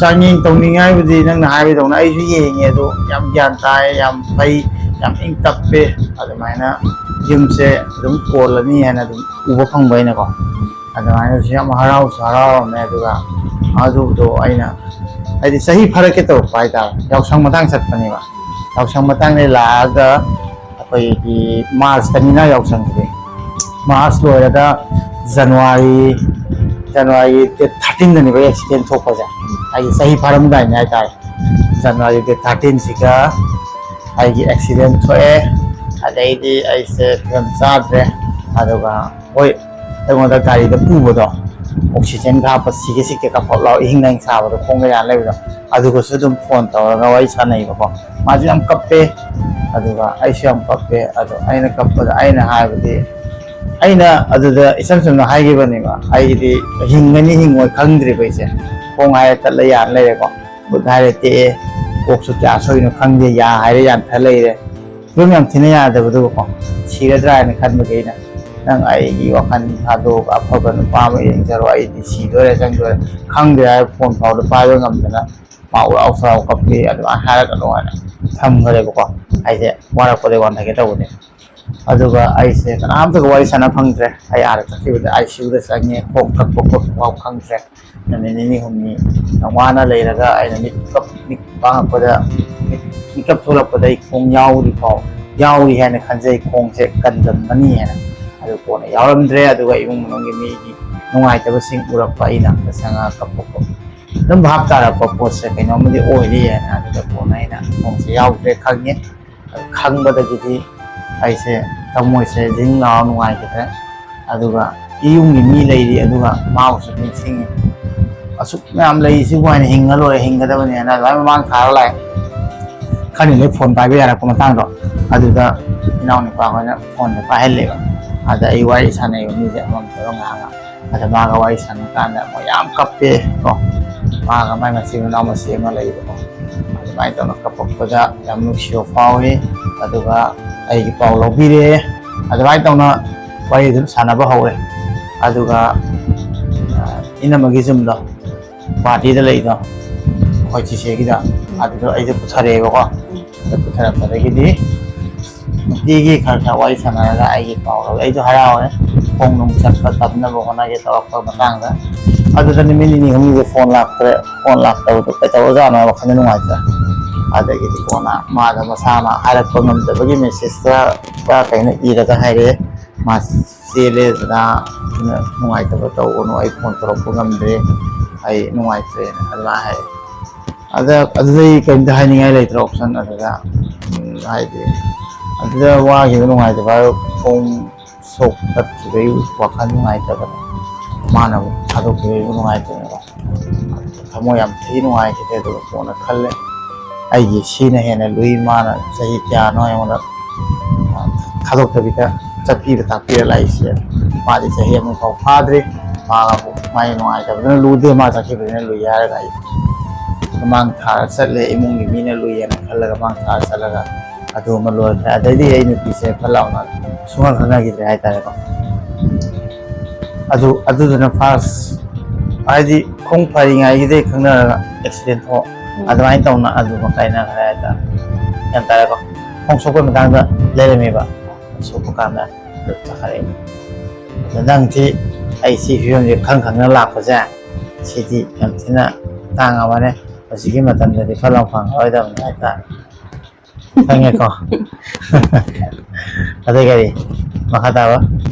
ꯆꯥꯡꯌꯦꯡ ꯇꯧꯅꯤꯡꯉꯦ ꯍꯥꯏꯕꯗꯤ ꯅꯪꯅ ꯍꯥꯏꯕꯗꯧꯅ ꯑꯩꯁꯨ ꯌꯦꯡꯉꯦ, ꯑꯗꯣ ꯌꯥꯝ ꯒ꯭ꯌꯥꯟ ꯇꯥꯏ, ꯌꯥꯝ ꯐꯩ, ꯌꯥꯝ ꯏꯪ ꯇꯞꯄꯦ꯫ ꯑꯗꯨꯃꯥꯏꯅ ꯌꯨꯝꯁꯦ ꯑꯗꯨꯝ ꯀꯣꯜꯂꯅꯤ ꯍꯥꯏꯅ ꯑꯗꯨꯝ ꯎꯕ ꯐꯪꯕ ꯑꯩꯅꯀꯣ꯫ ꯑꯗꯨꯃꯥꯏꯅꯁꯨ ꯌꯥꯝ ꯍꯔꯥꯎꯁꯨ ꯍꯔꯥꯎꯔꯝꯃꯦ꯫ ꯑꯗꯨꯒ ꯑꯗꯨꯗꯣ ꯑꯩꯅ ꯍꯥꯏꯗꯤ ꯆꯍꯤ ꯐꯥꯔꯛꯀꯦ ꯇꯧꯔꯛꯄ ꯍꯥꯏꯇꯥꯔꯦ, ꯌꯥꯎꯁꯪ ꯃꯇꯥꯡ ꯆꯠꯄꯅꯦꯕ꯫ ꯌꯥꯎꯁꯪ ꯃꯇꯥꯡꯗꯒꯤ ꯂꯥꯛꯑꯒ ꯑꯩꯈꯣꯏꯒꯤ ꯃꯥꯔꯁꯇꯅꯤꯅ ꯌꯥꯎꯁꯪꯁꯦ, ꯃꯥꯔꯁ ꯂꯣꯏꯔꯒ ꯖꯅꯋꯥꯔꯤ, ꯖꯅꯋꯥꯔꯤ date thirteenꯗꯅꯦꯕ ꯑꯦꯛꯁꯤꯗꯦꯟ ꯊꯣꯛꯄꯁꯦ꯫ ꯍꯥꯏꯗꯤ ꯆꯍꯤ ꯐꯥꯔꯝꯗꯥꯏꯅꯦ ꯍꯥꯏꯇꯥꯔꯦ꯫ ꯖꯅꯋꯥꯔꯤ date thirteenꯁꯤꯒ ꯑꯩꯒꯤ ꯑꯦꯛꯁꯤꯗꯦꯟ ꯊꯣꯛꯑꯦ꯫ ꯑꯗꯩꯗꯤ ꯑꯩꯁꯦ ꯐꯤꯕꯝ ꯆꯥꯗ꯭ꯔꯦ꯫ ꯑꯗꯨꯒ ꯍꯣꯏ, ꯑꯩꯉꯣꯟꯗ ꯒꯥꯔꯤꯗ ꯄꯨꯕꯗꯣ, ꯑꯣꯛꯁꯤꯖꯦꯟꯒ ꯍꯥꯞꯄ, ꯁꯤꯒꯦ ꯁꯤꯒꯦ ꯀꯞꯄꯛ ꯂꯥꯎ, ꯏꯍꯤꯡ ꯅꯍꯤꯡ ꯁꯥꯕꯗꯣ, ꯈꯣꯡꯒ ꯌꯥꯟ ꯂꯩꯕꯗꯣ, ꯑꯗꯨꯒꯁꯨ ꯑꯗꯨꯝ ꯐꯣꯟ ꯇꯧꯔꯒ ꯋꯥꯔꯤ ꯁꯥꯟꯅꯩꯕꯀꯣ꯫ ꯃꯥꯁꯨ ꯌꯥꯝ ꯀꯞꯄꯦ, ꯑꯗꯨꯒ ꯑꯩꯁꯨ ꯌꯥꯝ ꯀꯞꯄꯦ꯫ ꯑꯗꯣ ꯑꯩꯅ ꯀꯞꯄꯗ ꯑꯩꯅ ꯍꯥꯏꯕꯗꯤ, ꯑꯩꯅ ꯑꯗꯨꯗ ꯏꯆꯝ ꯆꯝꯅ ꯍꯥꯏꯈꯤꯕꯅꯦꯕ, ꯑꯩꯒꯤꯗꯤ ꯍꯤꯡꯒꯅꯤ ꯍꯤꯡꯉꯣꯏ ꯈꯪꯗ꯭ꯔꯤꯕ ꯑꯩꯁꯦ꯫ ꯈꯣꯡ ꯍꯥꯏꯔꯦ ꯇꯠꯂ ꯌꯥꯟ ꯂꯩꯔꯦꯀꯣ, ꯈꯨꯠ ꯍꯥꯏꯔꯦ ꯇꯦꯛꯑꯦ, ꯀꯣꯛꯁꯨ ꯀꯌꯥ ꯁꯣꯏꯅꯣ ꯈꯪꯗꯦ, ꯌꯥ ꯍꯥꯏꯔꯦ ꯌꯥꯟꯊ ꯂꯩꯔꯦ꯫ ꯐꯤꯕꯝ ꯌꯥꯝ ꯊꯤꯅ ꯌꯥꯗꯕꯗꯨꯀꯣ, ꯁꯤꯔꯗ꯭ꯔꯥ ꯍꯥꯏꯅ ꯈꯟꯕꯒꯤ ꯑꯩꯅ, "ꯅꯪ ꯑꯩꯒꯤ ꯋꯥꯈꯜ ꯊꯥꯗꯣꯛꯑꯒ ꯑꯐꯕ ꯅꯨꯄꯥ ꯑꯃ ꯌꯦꯡꯖꯔꯣ, ꯑꯩꯗꯤ ꯁꯤꯗꯣꯔꯦ ꯆꯪꯗꯣꯔꯦ ꯈꯪꯗ꯭ꯔꯦ" ꯍꯥꯏꯔ ꯐꯣꯟ ꯐꯥꯎꯗ ꯄꯥꯏꯕ ꯉꯝꯗꯅ ꯄꯥꯎ ꯂꯥꯎ ꯁꯥꯎ ꯀꯞꯄꯤ, ꯑꯗꯨꯃꯥꯏꯅ ꯍꯥꯏꯔꯛꯀꯅꯨ ꯍꯥꯏꯅ ꯊꯝꯈ꯭ꯔꯦꯕꯀꯣ꯫ ꯑꯩꯁꯦ ꯋꯥꯔꯛꯄꯗꯒꯤ ꯋꯥꯟꯊꯒꯦ ꯇꯧꯕꯅꯦ꯫ ꯑꯗꯨꯒ ꯑꯩꯁꯦ ꯀꯅꯥꯝꯇꯒ ꯋꯥꯔꯤ ꯁꯥꯟꯅ ꯐꯪꯗ꯭ꯔꯦ꯫ ꯑꯩ ꯑꯥꯗ ꯆꯠꯈꯤꯕꯗ ꯑꯥꯏ ꯁꯤ ꯌꯨꯗ ꯆꯪꯉꯦ, ꯈꯣꯡ ꯀꯞꯄ ꯈꯣꯠꯄ ꯐꯥꯎ ꯈꯪꯗ꯭ꯔꯦ꯫ ꯅꯨꯃꯤꯠ ꯅꯤꯅꯤ ꯍꯨꯝꯅꯤ ꯌꯥꯝ ꯋꯥꯅ ꯂꯩꯔꯒ ꯑꯩꯅ ꯃꯤꯠ ꯀꯞ-, ꯃꯤꯠ ꯄꯥꯡꯉꯛꯄꯗ, ꯃꯤꯠ-, ꯃꯤꯀꯞ ꯊꯣꯛꯂꯛꯄꯗ ꯑꯩ ꯈꯣꯡ ꯌꯥꯎꯔꯤ ꯐꯥꯎ, ꯌꯥꯎꯔꯤ ꯍꯥꯏꯅ ꯈꯟꯖꯩ, ꯈꯣꯡꯁꯦ ꯀꯟꯖꯟꯕꯅꯤ ꯍꯥꯏꯅ꯫ ꯑꯗꯨ ꯀꯣꯟꯅ ꯌꯥꯎꯔꯝꯗ꯭ꯔꯦ꯫ ꯑꯗꯨꯒ ꯏꯃꯨꯡ ꯃꯅꯨꯡꯒꯤ ꯃꯤꯒꯤ ꯅꯨꯡꯉꯥꯏꯇꯕꯁꯤꯡ ꯎꯔꯛꯄ ꯑꯩꯅ ꯇꯁꯦꯡꯅ ꯀꯞꯄ ꯈꯣꯠꯄ ꯑꯗꯨꯝ ꯚꯥꯞ ꯇꯥꯔꯛꯄ ꯄꯣꯠꯁꯦ ꯀꯩꯅꯣꯝꯃꯗꯤ ꯑꯣꯏꯔꯤ ꯍꯥꯏꯅ꯫ ꯑꯗꯨꯗ ꯀꯣꯟꯅ ꯑꯩꯅ ꯈꯣꯡꯁꯦ ꯌꯥꯎꯗ꯭ꯔꯦ ꯈꯪꯉꯦ꯫ ꯈꯪꯕꯗꯒꯤꯗꯤ ꯑꯩꯁꯦ ꯊꯃꯣꯏꯁꯦ ꯖꯤꯡ ꯂꯥꯎꯔ ꯅꯨꯡꯉꯥꯏꯈꯤꯗ꯭ꯔꯦ꯫ ꯑꯗꯨꯒ ꯏꯌꯨꯝꯒꯤ ꯃꯤ ꯂꯩꯔꯤ, ꯑꯗꯨꯒ ꯃꯥꯕꯨꯁꯨ ꯅꯤꯡꯁꯤꯡꯉꯤ꯫ ꯑꯁꯨꯛ ꯃꯌꯥꯝ ꯂꯩꯔꯤꯁꯤꯕꯨ ꯍꯥꯏꯅ ꯍꯤꯡꯉ ꯂꯣꯏꯔꯦ, ꯍꯤꯡꯒꯗꯕꯅꯤ ꯍꯥꯏꯅ ꯑꯗꯨꯃꯥꯏꯅ ꯃꯃꯥꯡ ꯊꯥꯔ ꯂꯥꯛꯑꯦ꯫ ꯈꯔꯅꯤꯗꯩ ꯐꯣꯟ ꯄꯥꯏꯕ ꯌꯥꯔꯛꯄ ꯃꯇꯥꯡꯗꯣ, ꯑꯗꯨꯗ ꯏꯅꯥꯎꯅꯨꯄꯥ ꯍꯣꯏꯅ ꯐꯣꯟꯁꯦ ꯄꯥꯏꯍꯜꯂꯦꯕ꯫ ꯑꯗ ꯑꯩ ꯋꯥꯔꯤ ꯁꯥꯟꯅꯩꯕ ꯃꯤꯁꯦ ꯑꯃꯃꯝꯇ ꯉꯥꯏꯍꯥꯛ ꯉꯥꯏꯍꯥꯛ꯫ ꯑꯗ ꯃꯥꯒ ꯋꯥꯔꯤ ꯁꯥꯟꯅ ꯀꯥꯟꯗ ꯃꯣꯏ ꯌꯥꯝ ꯀꯞꯄꯦ ꯀꯣ꯫ ꯃꯥꯒ ꯃꯥꯏ ꯃꯆꯤꯟ ꯃꯅꯥꯎ ꯃꯆꯦ ꯑꯃ ꯂꯩꯕꯀꯣ꯫ ꯑꯗꯨꯃꯥꯏꯅ ꯇꯧꯅ ꯀꯞꯄꯛꯄꯗ ꯌꯥꯝ ꯅꯨꯡꯁꯤꯕ ꯐꯥꯎꯏ꯫ ꯑꯗꯨꯒ ꯑꯩꯒꯤ ꯄꯥꯎ ꯂꯧꯕꯤꯔꯦ꯫ ꯑꯗꯨꯃꯥꯏꯅ ꯇꯧꯅ ꯋꯥꯔꯤ ꯑꯗꯨꯝ ꯁꯥꯟꯅꯕ ꯍꯧꯔꯦ꯫ ꯑꯗꯨꯒ, ꯑ, ꯏꯅꯝꯃꯒꯤ ꯌꯨꯝꯗꯣ, ꯒꯨꯍꯥꯇꯤꯗ ꯂꯩꯗꯣ, ꯑꯩꯈꯣꯏ ꯆꯤꯆꯦꯒꯤꯗ, ꯑꯗꯨꯗ ꯑꯩꯁꯦ ꯄꯨꯊꯔꯛꯑꯦꯕꯀꯣ꯫ ꯑꯗ ꯄꯨꯊꯔꯛꯄꯗꯒꯤꯗꯤ ꯅꯨꯡꯇꯤꯒꯤ ꯈꯔ ꯈꯔ ꯋꯥꯔꯤ ꯁꯥꯟꯅꯔꯒ ꯑꯩꯒꯤ ꯄꯥꯎ ꯂꯧꯋꯦ꯫ ꯑꯩꯁꯨ ꯍꯔꯥꯎꯔꯦ꯫ ꯈꯣꯡ ꯅꯨꯡ ꯆꯠꯄ ꯇꯝꯅꯕ ꯍꯣꯠꯅꯒꯦ ꯇꯧꯔꯛꯄ ꯃꯇꯥꯡꯗ꯫ ꯑꯗꯨꯗ ꯅꯨꯃꯤꯠ ꯅꯤꯅꯤ ꯍꯨꯝꯅꯤꯁꯦ ꯐꯣꯟ ꯂꯥꯛꯇ꯭ꯔꯦ꯫ ꯐꯣꯟ ꯂꯥꯛꯇꯕꯗꯣ ꯀꯩꯗꯧꯔꯖꯥꯠꯅꯣ ꯍꯥꯏꯕ ꯋꯥꯈꯜꯗ ꯅꯨꯡꯉꯥꯏꯇ꯭ꯔꯦ꯫ ꯑꯗꯒꯤꯗꯤ ꯀꯣꯟꯅ ꯃꯥꯗ ꯃꯁꯥ ꯑꯃ ꯍꯥꯏꯔꯛꯄ ꯉꯝꯗꯕꯒꯤ ꯃꯦꯁꯦꯖꯇ ꯀꯩꯅꯣ ꯏꯔꯒ ꯍꯥꯏꯔꯛꯑꯦ꯫ ꯃꯥ ꯆꯦꯜꯂꯦ ꯗꯗꯥ, ꯑꯗꯨꯅ ꯅꯨꯡꯉꯥꯏꯇꯕ ꯇꯧꯒꯅꯨ, ꯑꯩ ꯐꯣꯟ ꯇꯧꯔꯛꯄ ꯉꯝꯗ꯭ꯔꯦ, ꯑꯩ ꯅꯨꯡꯉꯥꯏꯇ꯭ꯔꯦꯅ ꯑꯗꯨꯃꯥꯏꯅ ꯍꯥꯏꯔꯛꯑꯦ꯫ ꯑꯗ ꯑꯗꯨꯗꯩ ꯀꯔꯤꯝꯇ ꯍꯥꯏꯅꯤꯡꯉꯥꯏ ꯂꯩꯇ꯭ꯔꯦ ꯑꯣꯞꯁꯟ ꯑꯗꯨꯗ꯫ ꯎꯝ, ꯍꯥꯏꯗꯤ ꯑꯗꯨꯗ ꯋꯥꯈꯤꯕ ꯅꯨꯡꯉꯥꯏꯇꯕ ꯍꯥꯏꯕ ꯈꯣꯡ ꯁꯣꯛ ꯇꯠꯈꯤꯕꯒꯤ ꯋꯥꯈꯜ ꯅꯨꯡꯉꯥꯏꯇꯕꯗꯣ ꯃꯥꯅ ꯑꯃꯨꯛ ꯊꯥꯗꯣꯛꯈꯤꯕꯒꯤ ꯅꯨꯡꯉꯥꯏꯇꯕꯗꯣ ꯊꯃꯣꯏ ꯌꯥꯝ ꯊꯤ ꯅꯨꯡꯉꯥꯏꯈꯤꯗꯦ꯫ ꯑꯗꯨꯒ ꯀꯣꯟꯅ ꯈꯜꯂꯦ, ꯑꯩꯒꯤ ꯁꯤꯅ ꯍꯦꯟꯅ ꯂꯨꯏ꯫ ꯃꯥꯅ ꯆꯍꯤ ꯀꯌꯥꯅꯣ ꯑꯩꯉꯣꯟꯗ ꯊꯥꯗꯣꯛꯇꯕꯤꯗ ꯆꯠꯄꯤꯕ ꯇꯥꯛꯄꯤꯔ ꯂꯥꯛꯏꯁꯦ꯫ ꯃꯥꯗꯤ ꯆꯍꯤ ꯑꯃ ꯐꯥꯎ ꯐꯥꯗ꯭ꯔꯤ꯫ ꯃꯥꯒ ꯃꯥꯒꯤ ꯅꯨꯡꯉꯥꯏꯇꯕꯗꯨꯅ ꯂꯨꯗꯦ, ꯃꯥ ꯆꯠꯈꯤꯕꯗꯨꯅ ꯂꯨꯏ ꯍꯥꯏꯔꯒ ꯑꯩ ꯃꯥꯡ ꯊꯥꯔ ꯆꯠꯂꯦ꯫ ꯏꯃꯨꯡꯒꯤ ꯃꯤꯅ ꯂꯨꯏ ꯍꯥꯏꯅ ꯈꯜꯂꯒ ꯃꯥꯡ ꯊꯥꯔ ꯆꯠꯂꯒ ꯑꯗꯨ ꯑꯃ ꯂꯣꯏꯈ꯭ꯔꯦ꯫ ꯑꯗꯩꯗꯤ ꯑꯩ ꯅꯨꯄꯤꯁꯦ ꯐꯠ ꯂꯥꯎꯅ ꯁꯨꯡꯈꯪ ꯈꯪꯅꯈꯤꯗ꯭ꯔꯦ ꯍꯥꯏꯇꯥꯔꯦꯀꯣ꯫ ꯑꯗꯨ ꯑꯗꯨꯗꯨꯅ ꯐꯥꯔꯁ, ꯍꯥꯏꯗꯤ ꯈꯣꯡ ꯐꯔꯤꯉꯩꯒꯤꯗꯩ ꯈꯪꯅꯔꯒ ꯑꯦꯛꯁꯤꯗꯦꯟ ꯊꯣꯛ ꯑꯗꯨꯃꯥꯏꯅ ꯇꯧꯅ ꯑꯗꯨꯃ ꯀꯥꯏꯅꯈ꯭ꯔꯦ ꯍꯥꯏꯇꯥꯔꯦ꯫ ꯒ꯭ꯌꯥꯟ ꯇꯥꯔꯦꯀꯣ? ꯈꯣꯡ ꯁꯣꯛꯄꯩ ꯃꯇꯥꯡꯗ ꯂꯩꯔꯝꯃꯦꯕ꯫ ꯁꯣꯛꯄ ꯀꯥꯟꯗ ꯑꯗꯨꯝ ꯆꯠꯈ꯭ꯔꯦ꯫ ꯑꯗ ꯅꯪꯗꯤ ꯑꯩ ꯁꯤ ꯐꯤꯕꯝꯁꯦ ꯈꯪ ꯈꯪꯅ ꯂꯥꯛꯄꯁꯦ, ꯁꯤꯗꯤ ꯌꯥꯝ ꯊꯤꯅ ꯇꯥꯡꯉꯕꯅꯦ꯫ ꯍꯧꯖꯤꯛꯀꯤ ꯃꯇꯝꯗꯗꯤ ꯐꯠ ꯂꯥꯎ ꯐꯪꯉꯔꯣꯏꯗꯕꯅꯤ ꯍꯥꯏꯇꯥꯔꯦ꯫ ꯈꯪꯉꯦꯀꯣ? ꯑꯗꯩ ꯀꯔꯤ? ꯃꯈꯥ ꯇꯥꯕ?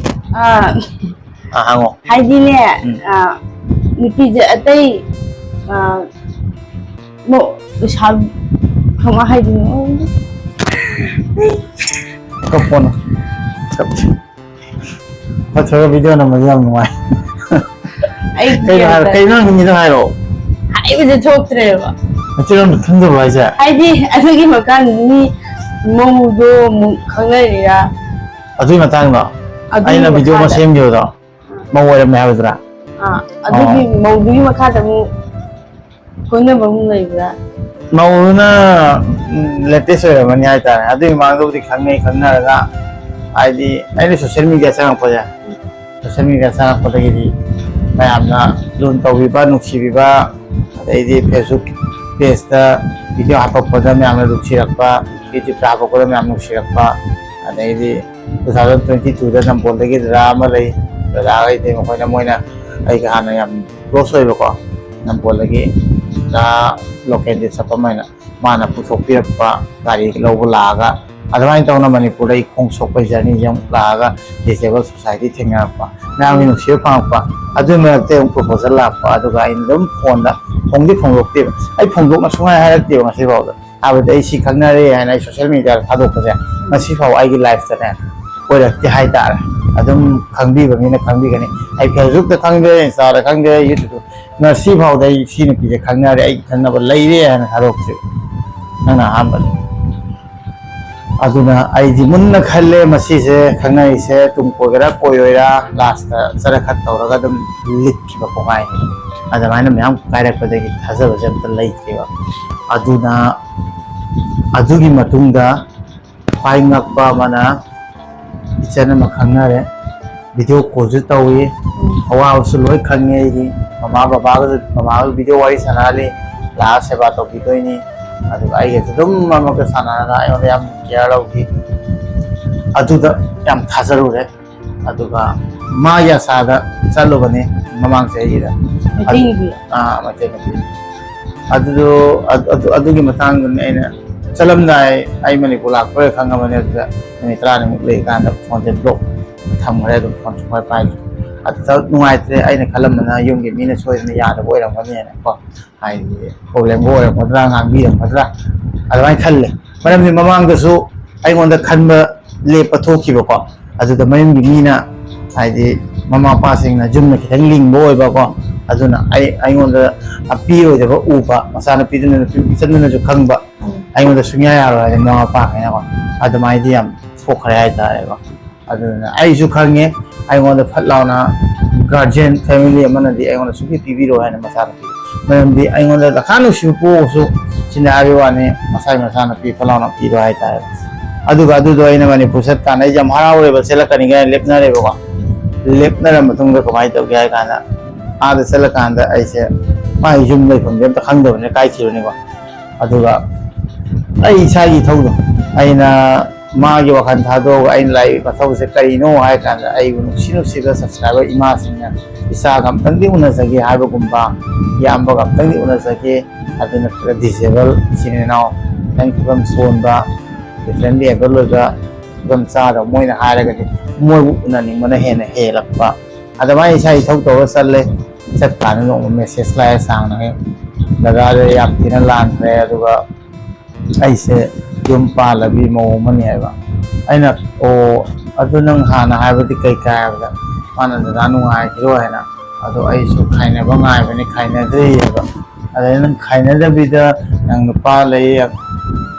ꯑꯥ, ꯑꯥ, ꯍꯪꯉꯣ꯫ ꯍꯥꯏꯗꯤꯅꯦ, ꯎꯝ꯫ ꯑꯥ, ꯅꯨꯄꯤꯁꯦ ꯑꯇꯩ, ꯑꯥ, ꯃꯣ-, ꯂꯩꯁꯥ-, ꯀꯃꯥꯏ ꯍꯥꯏꯗꯣꯏꯅꯣ? ꯀꯞꯄꯣꯅꯦ꯫ ꯀꯞꯁꯤ꯫ ꯐꯠꯇ꯭ꯔꯒ ꯚꯤꯗꯤꯑꯣ ꯅꯝꯕꯁꯦ ꯌꯥꯝ ꯅꯨꯡꯉꯥꯏ꯫ ꯑꯩ ꯀꯩꯅꯣ ꯍꯥꯏꯔꯣ, ꯒ꯭ꯌꯥꯟ ꯀꯩꯅꯣ ꯍꯪꯅꯤꯡꯉꯤꯗꯣ ꯍꯥꯏꯔꯣ꯫ ꯍꯥꯏꯕꯁꯦ ꯊꯣꯛꯇ꯭ꯔꯦꯕ꯫ ꯃꯆꯤꯟ ꯑꯃ ꯊꯨꯝꯗꯕ꯭ꯔꯣ ꯍꯥꯏꯁꯦ? ꯍꯥꯏꯗꯤ ꯑꯗꯨꯒꯤ ꯃꯇꯥꯡꯗ ꯃꯤ ꯃꯧꯗꯣ ꯑꯃꯨꯛ ꯈꯪꯅꯔꯤꯔꯥ? ꯑꯗꯨꯒꯤ ꯃꯇꯥꯡꯗꯣ? ꯑꯗꯨꯒꯤ ꯑꯩꯅ ꯚꯤꯗꯤꯑꯣ ꯑꯃ ꯃꯈꯥꯗ꯫ ꯁꯦꯝꯈꯤꯕꯗꯣ? ꯑꯥ꯫ ꯃꯧ ꯑꯣꯏꯔꯝꯃꯦ ꯍꯥꯏꯕꯗꯨꯔꯥ? ꯑꯥ, ꯑꯗꯨꯒꯤ ꯑꯣ꯫ ꯃꯧꯗꯨꯒꯤ ꯃꯈꯥꯗ ꯑꯃꯨꯛ ꯀꯣꯏꯅꯕ ꯑꯃꯨꯛ ꯂꯩꯕ꯭ꯔꯥ? ꯃꯧꯗꯨꯅ, ꯎꯝ, latest ꯑꯣꯏꯔꯝꯃꯅꯤ ꯍꯥꯏꯇꯥꯔꯦ꯫ ꯑꯗꯨꯒꯤ ꯃꯃꯥꯡꯗꯕꯨꯗꯤ ꯈꯪꯅꯩ, ꯈꯪꯅꯔꯒ ꯍꯥꯏꯗꯤ ꯑꯩꯅ social media ꯆꯪꯉꯛꯄꯁꯦ, social media ꯆꯪꯉꯛꯄꯗꯒꯤꯗꯤ ꯃꯌꯥꯝꯅ ꯂꯨꯅ ꯇꯧꯕꯤꯕ, ꯅꯨꯡꯁꯤꯕꯤꯕ, ꯑꯗꯩꯗꯤ Facebook pageꯇ video ꯍꯥꯞꯄꯛꯄꯗ ꯃꯌꯥꯝꯅ ꯅꯨꯡꯁꯤꯔꯛꯄ, YouTubeꯇ ꯍꯥꯞꯄꯛꯄꯗ ꯃꯌꯥꯝ ꯅꯨꯡꯁꯤꯔꯛꯄ, ꯑꯗꯩꯗꯤ two thousand twenty twoꯗ ꯅꯝꯕꯣꯜꯗꯒꯤ ꯗꯗꯥ ꯑꯃ ꯂꯩ, ꯗꯗꯥꯈꯩꯗꯤ ꯃꯈꯣꯏꯅ, ꯃꯣꯏꯅ ꯑꯩꯒ ꯍꯥꯟꯅ ꯌꯥꯝ close ꯑꯣꯏꯕꯀꯣ, ꯅꯝꯕꯣꯜꯗꯒꯤ ꯗꯗꯥ ꯂꯣꯀꯦꯟꯗꯤ ꯁꯛꯄꯝ ꯍꯥꯏꯅ ꯃꯥꯅ ꯄꯨꯊꯣꯛꯄꯤꯔꯛꯄ ꯒꯥꯔꯤ ꯂꯧꯕ ꯂꯥꯛꯑꯒ ꯑꯗꯨꯃꯥꯏꯅ ꯇꯧꯅ ꯃꯅꯤꯄꯨꯔꯗ ꯑꯩ ꯈꯣꯡ ꯁꯣꯛꯄꯒꯤ journeyꯁꯦ ꯑꯃꯨꯛ ꯂꯥꯛꯑꯒ disabled society ꯊꯦꯡꯅꯔꯛꯄ, ꯃꯌꯥꯝꯒꯤ ꯅꯨꯡꯁꯤꯕ ꯐꯪꯉꯛꯄ, ꯑꯗꯨꯒꯤ ꯃꯔꯛꯇ ꯑꯃꯨꯛ proposal ꯂꯥꯛꯄ, ꯑꯗꯨꯒ ꯑꯩꯅ ꯑꯗꯨꯝ phoneꯗ ꯐꯣꯡꯗꯤ ꯐꯣꯡꯗꯣꯛꯇꯦꯕ꯫ ꯑꯩ ꯐꯣꯡꯗꯣꯛꯅ ꯁꯨꯡꯍꯥꯏ ꯍꯥꯏꯔꯛꯇꯦꯕ ꯉꯁꯤ ꯐꯥꯎꯗ꯫ ꯍꯥꯏꯕꯗꯤ ꯑꯩ ꯁꯤ ꯈꯪꯅꯔꯦ ꯍꯥꯏꯅ ꯑꯩ ꯁꯣꯁꯤꯌꯦꯜ ꯃꯦꯗꯤꯌꯥꯗ ꯊꯥꯗꯣꯛꯄꯁꯦ ꯉꯁꯤ ꯐꯥꯎ ꯑꯩꯒꯤ ꯂꯥꯏꯐꯇꯅꯦ ꯑꯣꯏꯔꯛꯇꯦ ꯍꯥꯏꯇꯥꯔꯦ꯫ ꯑꯗꯨꯝ ꯈꯪꯕꯤꯕ ꯃꯤꯅ ꯈꯪꯕꯤꯒꯅꯤ꯫ ꯑꯩ ꯐꯦꯁꯕꯨꯛꯇ ꯈꯪꯗꯦ, ꯏꯟꯁꯇꯥꯗ ꯈꯪꯗꯦ, ꯌꯨꯇ꯭ꯌꯨꯕꯇ, ꯉꯁꯤ ꯐꯥꯎꯗ ꯑꯩ ꯁꯤ ꯅꯨꯄꯤꯁꯦ ꯈꯪꯅꯔꯦ, ꯑꯩꯒꯤ ꯈꯪꯅꯕ ꯂꯩꯔꯦ ꯍꯥꯏꯅ ꯊꯥꯗꯣꯛꯇ꯭ꯔꯤ꯫ ꯅꯪꯅ ꯑꯍꯥꯟꯕꯅꯤ꯫ ꯑꯗꯨꯅ ꯑꯩꯗꯤ ꯃꯨꯟꯅ ꯈꯜꯂꯦ, ꯃꯁꯤꯁꯦ ꯈꯪꯅꯔꯤꯁꯦ ꯇꯨꯡ ꯀꯣꯏꯒꯦꯔꯥ ꯀꯣꯏꯔꯣꯏꯔꯥ, ꯂꯥꯁꯇ ꯆꯔꯛ ꯈꯠ ꯇꯧꯔꯒ ꯑꯗꯨꯝ ꯂꯤꯠꯈꯤꯕ ꯀꯣꯡꯒꯥꯏꯅꯤ꯫ ꯑꯗꯨꯃꯥꯏꯅ ꯃꯌꯥꯝ ꯀꯥꯏꯔꯛꯄꯗꯒꯤ ꯊꯥꯖꯕꯁꯦ ꯑꯝꯇ ꯂꯩꯇ꯭ꯔꯦꯕ꯫ ꯑꯗꯨꯅ ꯑꯗꯨꯒꯤ ꯃꯇꯨꯡꯗ ꯈ꯭ꯋꯥꯏ ꯉꯛꯄ ꯑꯃꯅ, ꯏꯆꯟ ꯑꯃ ꯈꯪꯅꯔꯦ, ꯚꯤꯗꯤꯑꯣ ꯀꯣꯜꯁꯨ ꯇꯧꯏ, ꯑꯋꯥꯕꯁꯨ ꯂꯣꯏ ꯈꯪꯉꯦ ꯑꯩꯒꯤ꯫ ꯃꯃꯥ ꯕꯕꯥꯒꯁꯨ, ꯃꯃꯥꯒ ꯚꯤꯗꯤꯑꯣ ꯋꯥꯔꯤ ꯁꯥꯟꯅꯍꯜꯂꯤ, ꯂꯥꯛꯑ ꯁꯦꯕꯥ ꯇꯧꯕꯤꯗꯣꯏꯅꯤ꯫ ꯑꯗꯨꯒ ꯑꯩꯒꯁꯨ ꯑꯗꯨꯝ ꯃꯔꯛ ꯃꯔꯛꯇ ꯁꯥꯟꯅꯔꯒ ꯑꯩꯉꯣꯟꯗ ꯌꯥꯝ ꯀꯤꯌꯔ ꯂꯧꯈꯤ꯫ ꯑꯗꯨꯗ ꯌꯥꯝ ꯊꯥꯖꯔꯨꯔꯦ꯫ ꯑꯗꯨꯒ ꯃꯥꯒꯤ ꯑꯁꯥꯗ ꯆꯠꯂꯨꯕꯅꯤ ꯃꯃꯥꯡ ꯆꯍꯤꯒꯤꯗ꯫ ꯃꯩꯇꯩ ꯅꯨꯄꯤ? ꯑꯥ, ꯃꯩꯇꯩ ꯅꯨꯄꯤ꯫ ꯑꯗꯨꯗꯣ, ꯑꯗꯨ, ꯑꯗꯨ, ꯑꯗꯨꯒꯤ ꯃꯇꯥꯡꯗꯨꯅꯤ ꯑꯩꯅ ꯆꯠꯂꯝꯗꯥꯏ ꯑꯩ ꯃꯅꯤꯄꯨꯔ ꯂꯥꯛꯄ꯭ꯔꯥ ꯈꯪꯉꯕꯅꯦ꯫ ꯑꯗꯨꯗ ꯅꯨꯃꯤꯠ ꯇꯔꯥꯅꯤꯃꯨꯛ ꯂꯩꯀꯥꯟꯗ ꯐꯣꯟꯁꯦ ꯕ꯭ꯂꯣꯛ ꯊꯝꯈ꯭ꯔꯦ, ꯑꯗꯨꯝ ꯐꯣꯟ ꯁꯨꯡꯄꯥꯏ ꯄꯥꯏꯗ꯭ꯔꯦ꯫ ꯑꯗꯨꯗ ꯅꯨꯡꯉꯥꯏꯇ꯭ꯔꯦ, ꯑꯩꯅ ꯈꯜꯂꯝꯕꯅ ꯌꯨꯝꯒꯤ ꯃꯤꯅ ꯁꯣꯏꯗꯅ ꯌꯥꯗꯕ ꯑꯣꯏꯔꯝꯒꯅꯤꯅ ꯀꯣ, ꯍꯥꯏꯗꯤ ꯄ꯭ꯔꯣꯕ꯭ꯂꯦꯝꯒ ꯑꯣꯏꯔꯝꯒꯗ꯭ꯔꯥ, ꯉꯥꯡꯕꯤꯔꯝꯒꯗ꯭ꯔꯥ, ꯑꯗꯨꯃꯥꯏꯅ ꯈꯜꯂꯦ꯫ ꯃꯔꯝꯗꯤ ꯃꯃꯥꯡꯗꯁꯨ ꯑꯩꯉꯣꯟꯗ ꯈꯟꯕ ꯂꯦꯞꯄ ꯊꯣꯛꯈꯤꯕꯀꯣ, ꯑꯗꯨꯗ ꯃꯌꯨꯝꯒꯤ ꯃꯤꯅ, ꯍꯥꯏꯗꯤ ꯃꯃꯥ ꯃꯄꯥꯁꯤꯡꯅ ꯌꯨꯝꯅ ꯈꯤꯇꯪ ꯂꯤꯡꯕ ꯑꯣꯏꯕꯀꯣ, ꯑꯗꯨꯅ ꯑꯩ, ꯑꯩꯉꯣꯟꯗ ꯑꯄꯤꯔꯣꯏꯗꯕ ꯎꯕ, ꯃꯆꯥꯅꯨꯄꯤꯗꯨꯅ, ꯅꯨꯄꯤ ꯏꯆꯟꯗꯨꯅꯁꯨ ꯈꯪꯕ, ꯑꯩꯉꯣꯟꯗ ꯁꯨꯡꯌꯥ ꯌꯥꯔꯣꯏ ꯍꯥꯏꯗꯤ ꯃꯃꯥ ꯃꯄꯥꯈꯩꯅꯀꯣ, ꯑꯗꯨꯃꯥꯏꯗꯤ ꯌꯥꯝ ꯊꯣꯛꯈ꯭ꯔꯦ ꯍꯥꯏꯇꯥꯔꯦꯀꯣ꯫ ꯑꯗꯨꯅ ꯑꯩꯁꯨ ꯈꯪꯉꯦ, ꯑꯩꯉꯣꯟꯗ ꯐꯠ ꯂꯥꯎꯅ ꯒꯥꯔꯖꯤꯌꯟ ꯐꯦꯃꯤꯂꯤ ꯑꯃꯅꯗꯤ ꯑꯩꯉꯣꯟꯗ ꯁꯨꯡꯄꯤ ꯄꯤꯕꯤꯔꯣꯏ ꯍꯥꯏꯅ ꯃꯆꯥꯅꯨꯄꯤ, ꯃꯔꯝꯗꯤ ꯑꯩꯉꯣꯟꯗ ꯗꯀꯥ ꯅꯨꯡꯁꯤꯕ ꯄꯣꯛꯑꯁꯨ ꯁꯤꯅꯦ ꯍꯥꯏꯕꯒꯤ ꯋꯥꯅꯤ, ꯃꯁꯥꯒꯤ ꯃꯆꯥꯅꯨꯄꯤ ꯐꯠ ꯂꯥꯎꯅ ꯄꯤꯔꯣ ꯍꯥꯏꯇꯥꯔꯦ꯫ ꯑꯗꯨꯒ ꯑꯗꯨꯗꯣ ꯑꯩꯅ ꯃꯅꯤꯄꯨꯔ ꯆꯠꯀꯥꯟꯗ ꯑꯩꯁꯦ ꯌꯥꯝ ꯍꯔꯥꯎꯔꯦꯕ, ꯆꯦꯜꯂꯛꯀꯅꯤ ꯀꯥꯏꯅ ꯂꯦꯞꯅꯔꯦꯕꯀꯣ꯫ ꯂꯦꯞꯅꯔ ꯃꯇꯨꯡꯗ ꯀꯃꯥꯏꯅ ꯇꯧꯒꯦ ꯍꯥꯏ ꯀꯥꯟꯗ, ꯑꯥꯗ ꯆꯠꯂꯀꯥꯟꯗ ꯑꯩꯁꯦ ꯃꯥꯒꯤ ꯌꯨꯝ ꯂꯩꯐꯝꯗꯤ ꯑꯝꯇ ꯈꯪꯗꯕꯅꯤꯅ ꯀꯥꯏ ꯊꯤꯔꯨꯅꯤꯀꯣ꯫ ꯑꯗꯨꯒ ꯑꯩ ꯏꯁꯥꯒꯤ ꯏꯊꯧꯗꯣ ꯑꯩꯅ ꯃꯥꯒꯤ ꯋꯥꯈꯜ ꯊꯥꯗꯣꯛꯑꯒ ꯑꯩꯅ ꯂꯥꯛꯏꯕ ꯃꯊꯧꯁꯦ ꯀꯔꯤꯅꯣ ꯍꯥꯏ ꯀꯥꯟꯗ, ꯑꯩꯕꯨ ꯅꯨꯡꯁꯤ ꯅꯨꯡꯁꯤꯕ ꯁꯕꯁꯀ꯭ꯔꯥꯏꯕꯔ ꯏꯃꯥꯁꯤꯡꯅ ꯏꯆꯥꯒ ꯑꯝꯇꯪꯗꯤ ꯎꯅꯖꯒꯦ ꯍꯥꯏꯕꯒꯨꯝꯕ, ꯏꯌꯥꯝꯕꯒ ꯑꯝꯇꯪꯗꯤ ꯎꯅꯖꯒꯦ, ꯑꯗꯨ ꯅꯠꯇ꯭ꯔꯒ ꯗꯤꯁꯦꯕꯜ ꯏꯆꯤꯟ ꯏꯅꯥꯎ ꯈꯤꯇꯪ ꯐꯤꯕꯝ ꯁꯣꯟꯕ, ꯗꯤꯐ꯭ꯔꯦꯟꯂꯤ ꯑꯦꯕꯜ ꯑꯣꯏꯕ ꯐꯤꯕꯝ ꯆꯥꯗꯕ ꯃꯣꯏꯅ ꯍꯥꯏꯔꯒꯗꯤ ꯃꯣꯏꯕꯨ ꯎꯅꯅꯤꯡꯕꯅ ꯍꯦꯟꯅ ꯍꯦꯜꯂꯛꯄ꯫ ꯑꯗꯨꯃꯥꯏꯅ ꯏꯁꯥ ꯏꯊꯧ ꯇꯧꯔ ꯆꯠꯂꯦ꯫ ꯆꯠꯀꯥꯟꯗ ꯅꯣꯡꯃ ꯃꯦꯁꯦꯖ ꯂꯥꯛꯑꯦ ꯁꯥꯡꯅ ꯍꯦꯛ, "ꯗꯗꯥꯗ ꯌꯥꯝ ꯊꯤꯅ ꯂꯥꯟꯈ꯭ꯔꯦ, ꯑꯗꯨꯒ ꯑꯩꯁꯦ ꯌꯨꯝ ꯄꯥꯜꯂꯕꯤ ꯃꯧ ꯑꯃꯅꯤ" ꯍꯥꯏꯕ꯫ ꯑꯩꯅ, "ꯑꯣ, ꯑꯗꯨ ꯅꯪ ꯍꯥꯟꯅ ꯍꯥꯏꯕꯗꯤ ꯀꯩ ꯀꯥꯏ?" ꯍꯥꯏꯕꯗ ꯃꯥꯅ, "ꯗꯗꯥ ꯅꯨꯡꯉꯥꯏꯈꯤꯔꯣꯏ" ꯍꯥꯏꯅ꯫ "ꯑꯗꯣ ꯑꯩꯁꯨ ꯈꯥꯏꯅꯕ ꯉꯥꯏꯕꯅꯤ, ꯈꯥꯏꯅꯗ꯭ꯔꯤ" ꯍꯥꯏꯕ꯫ ꯑꯗꯩ ꯅꯪ ꯈꯥꯏꯅꯗꯕꯤꯗ ꯅꯪ ꯅꯨꯄꯥ ꯂꯩ,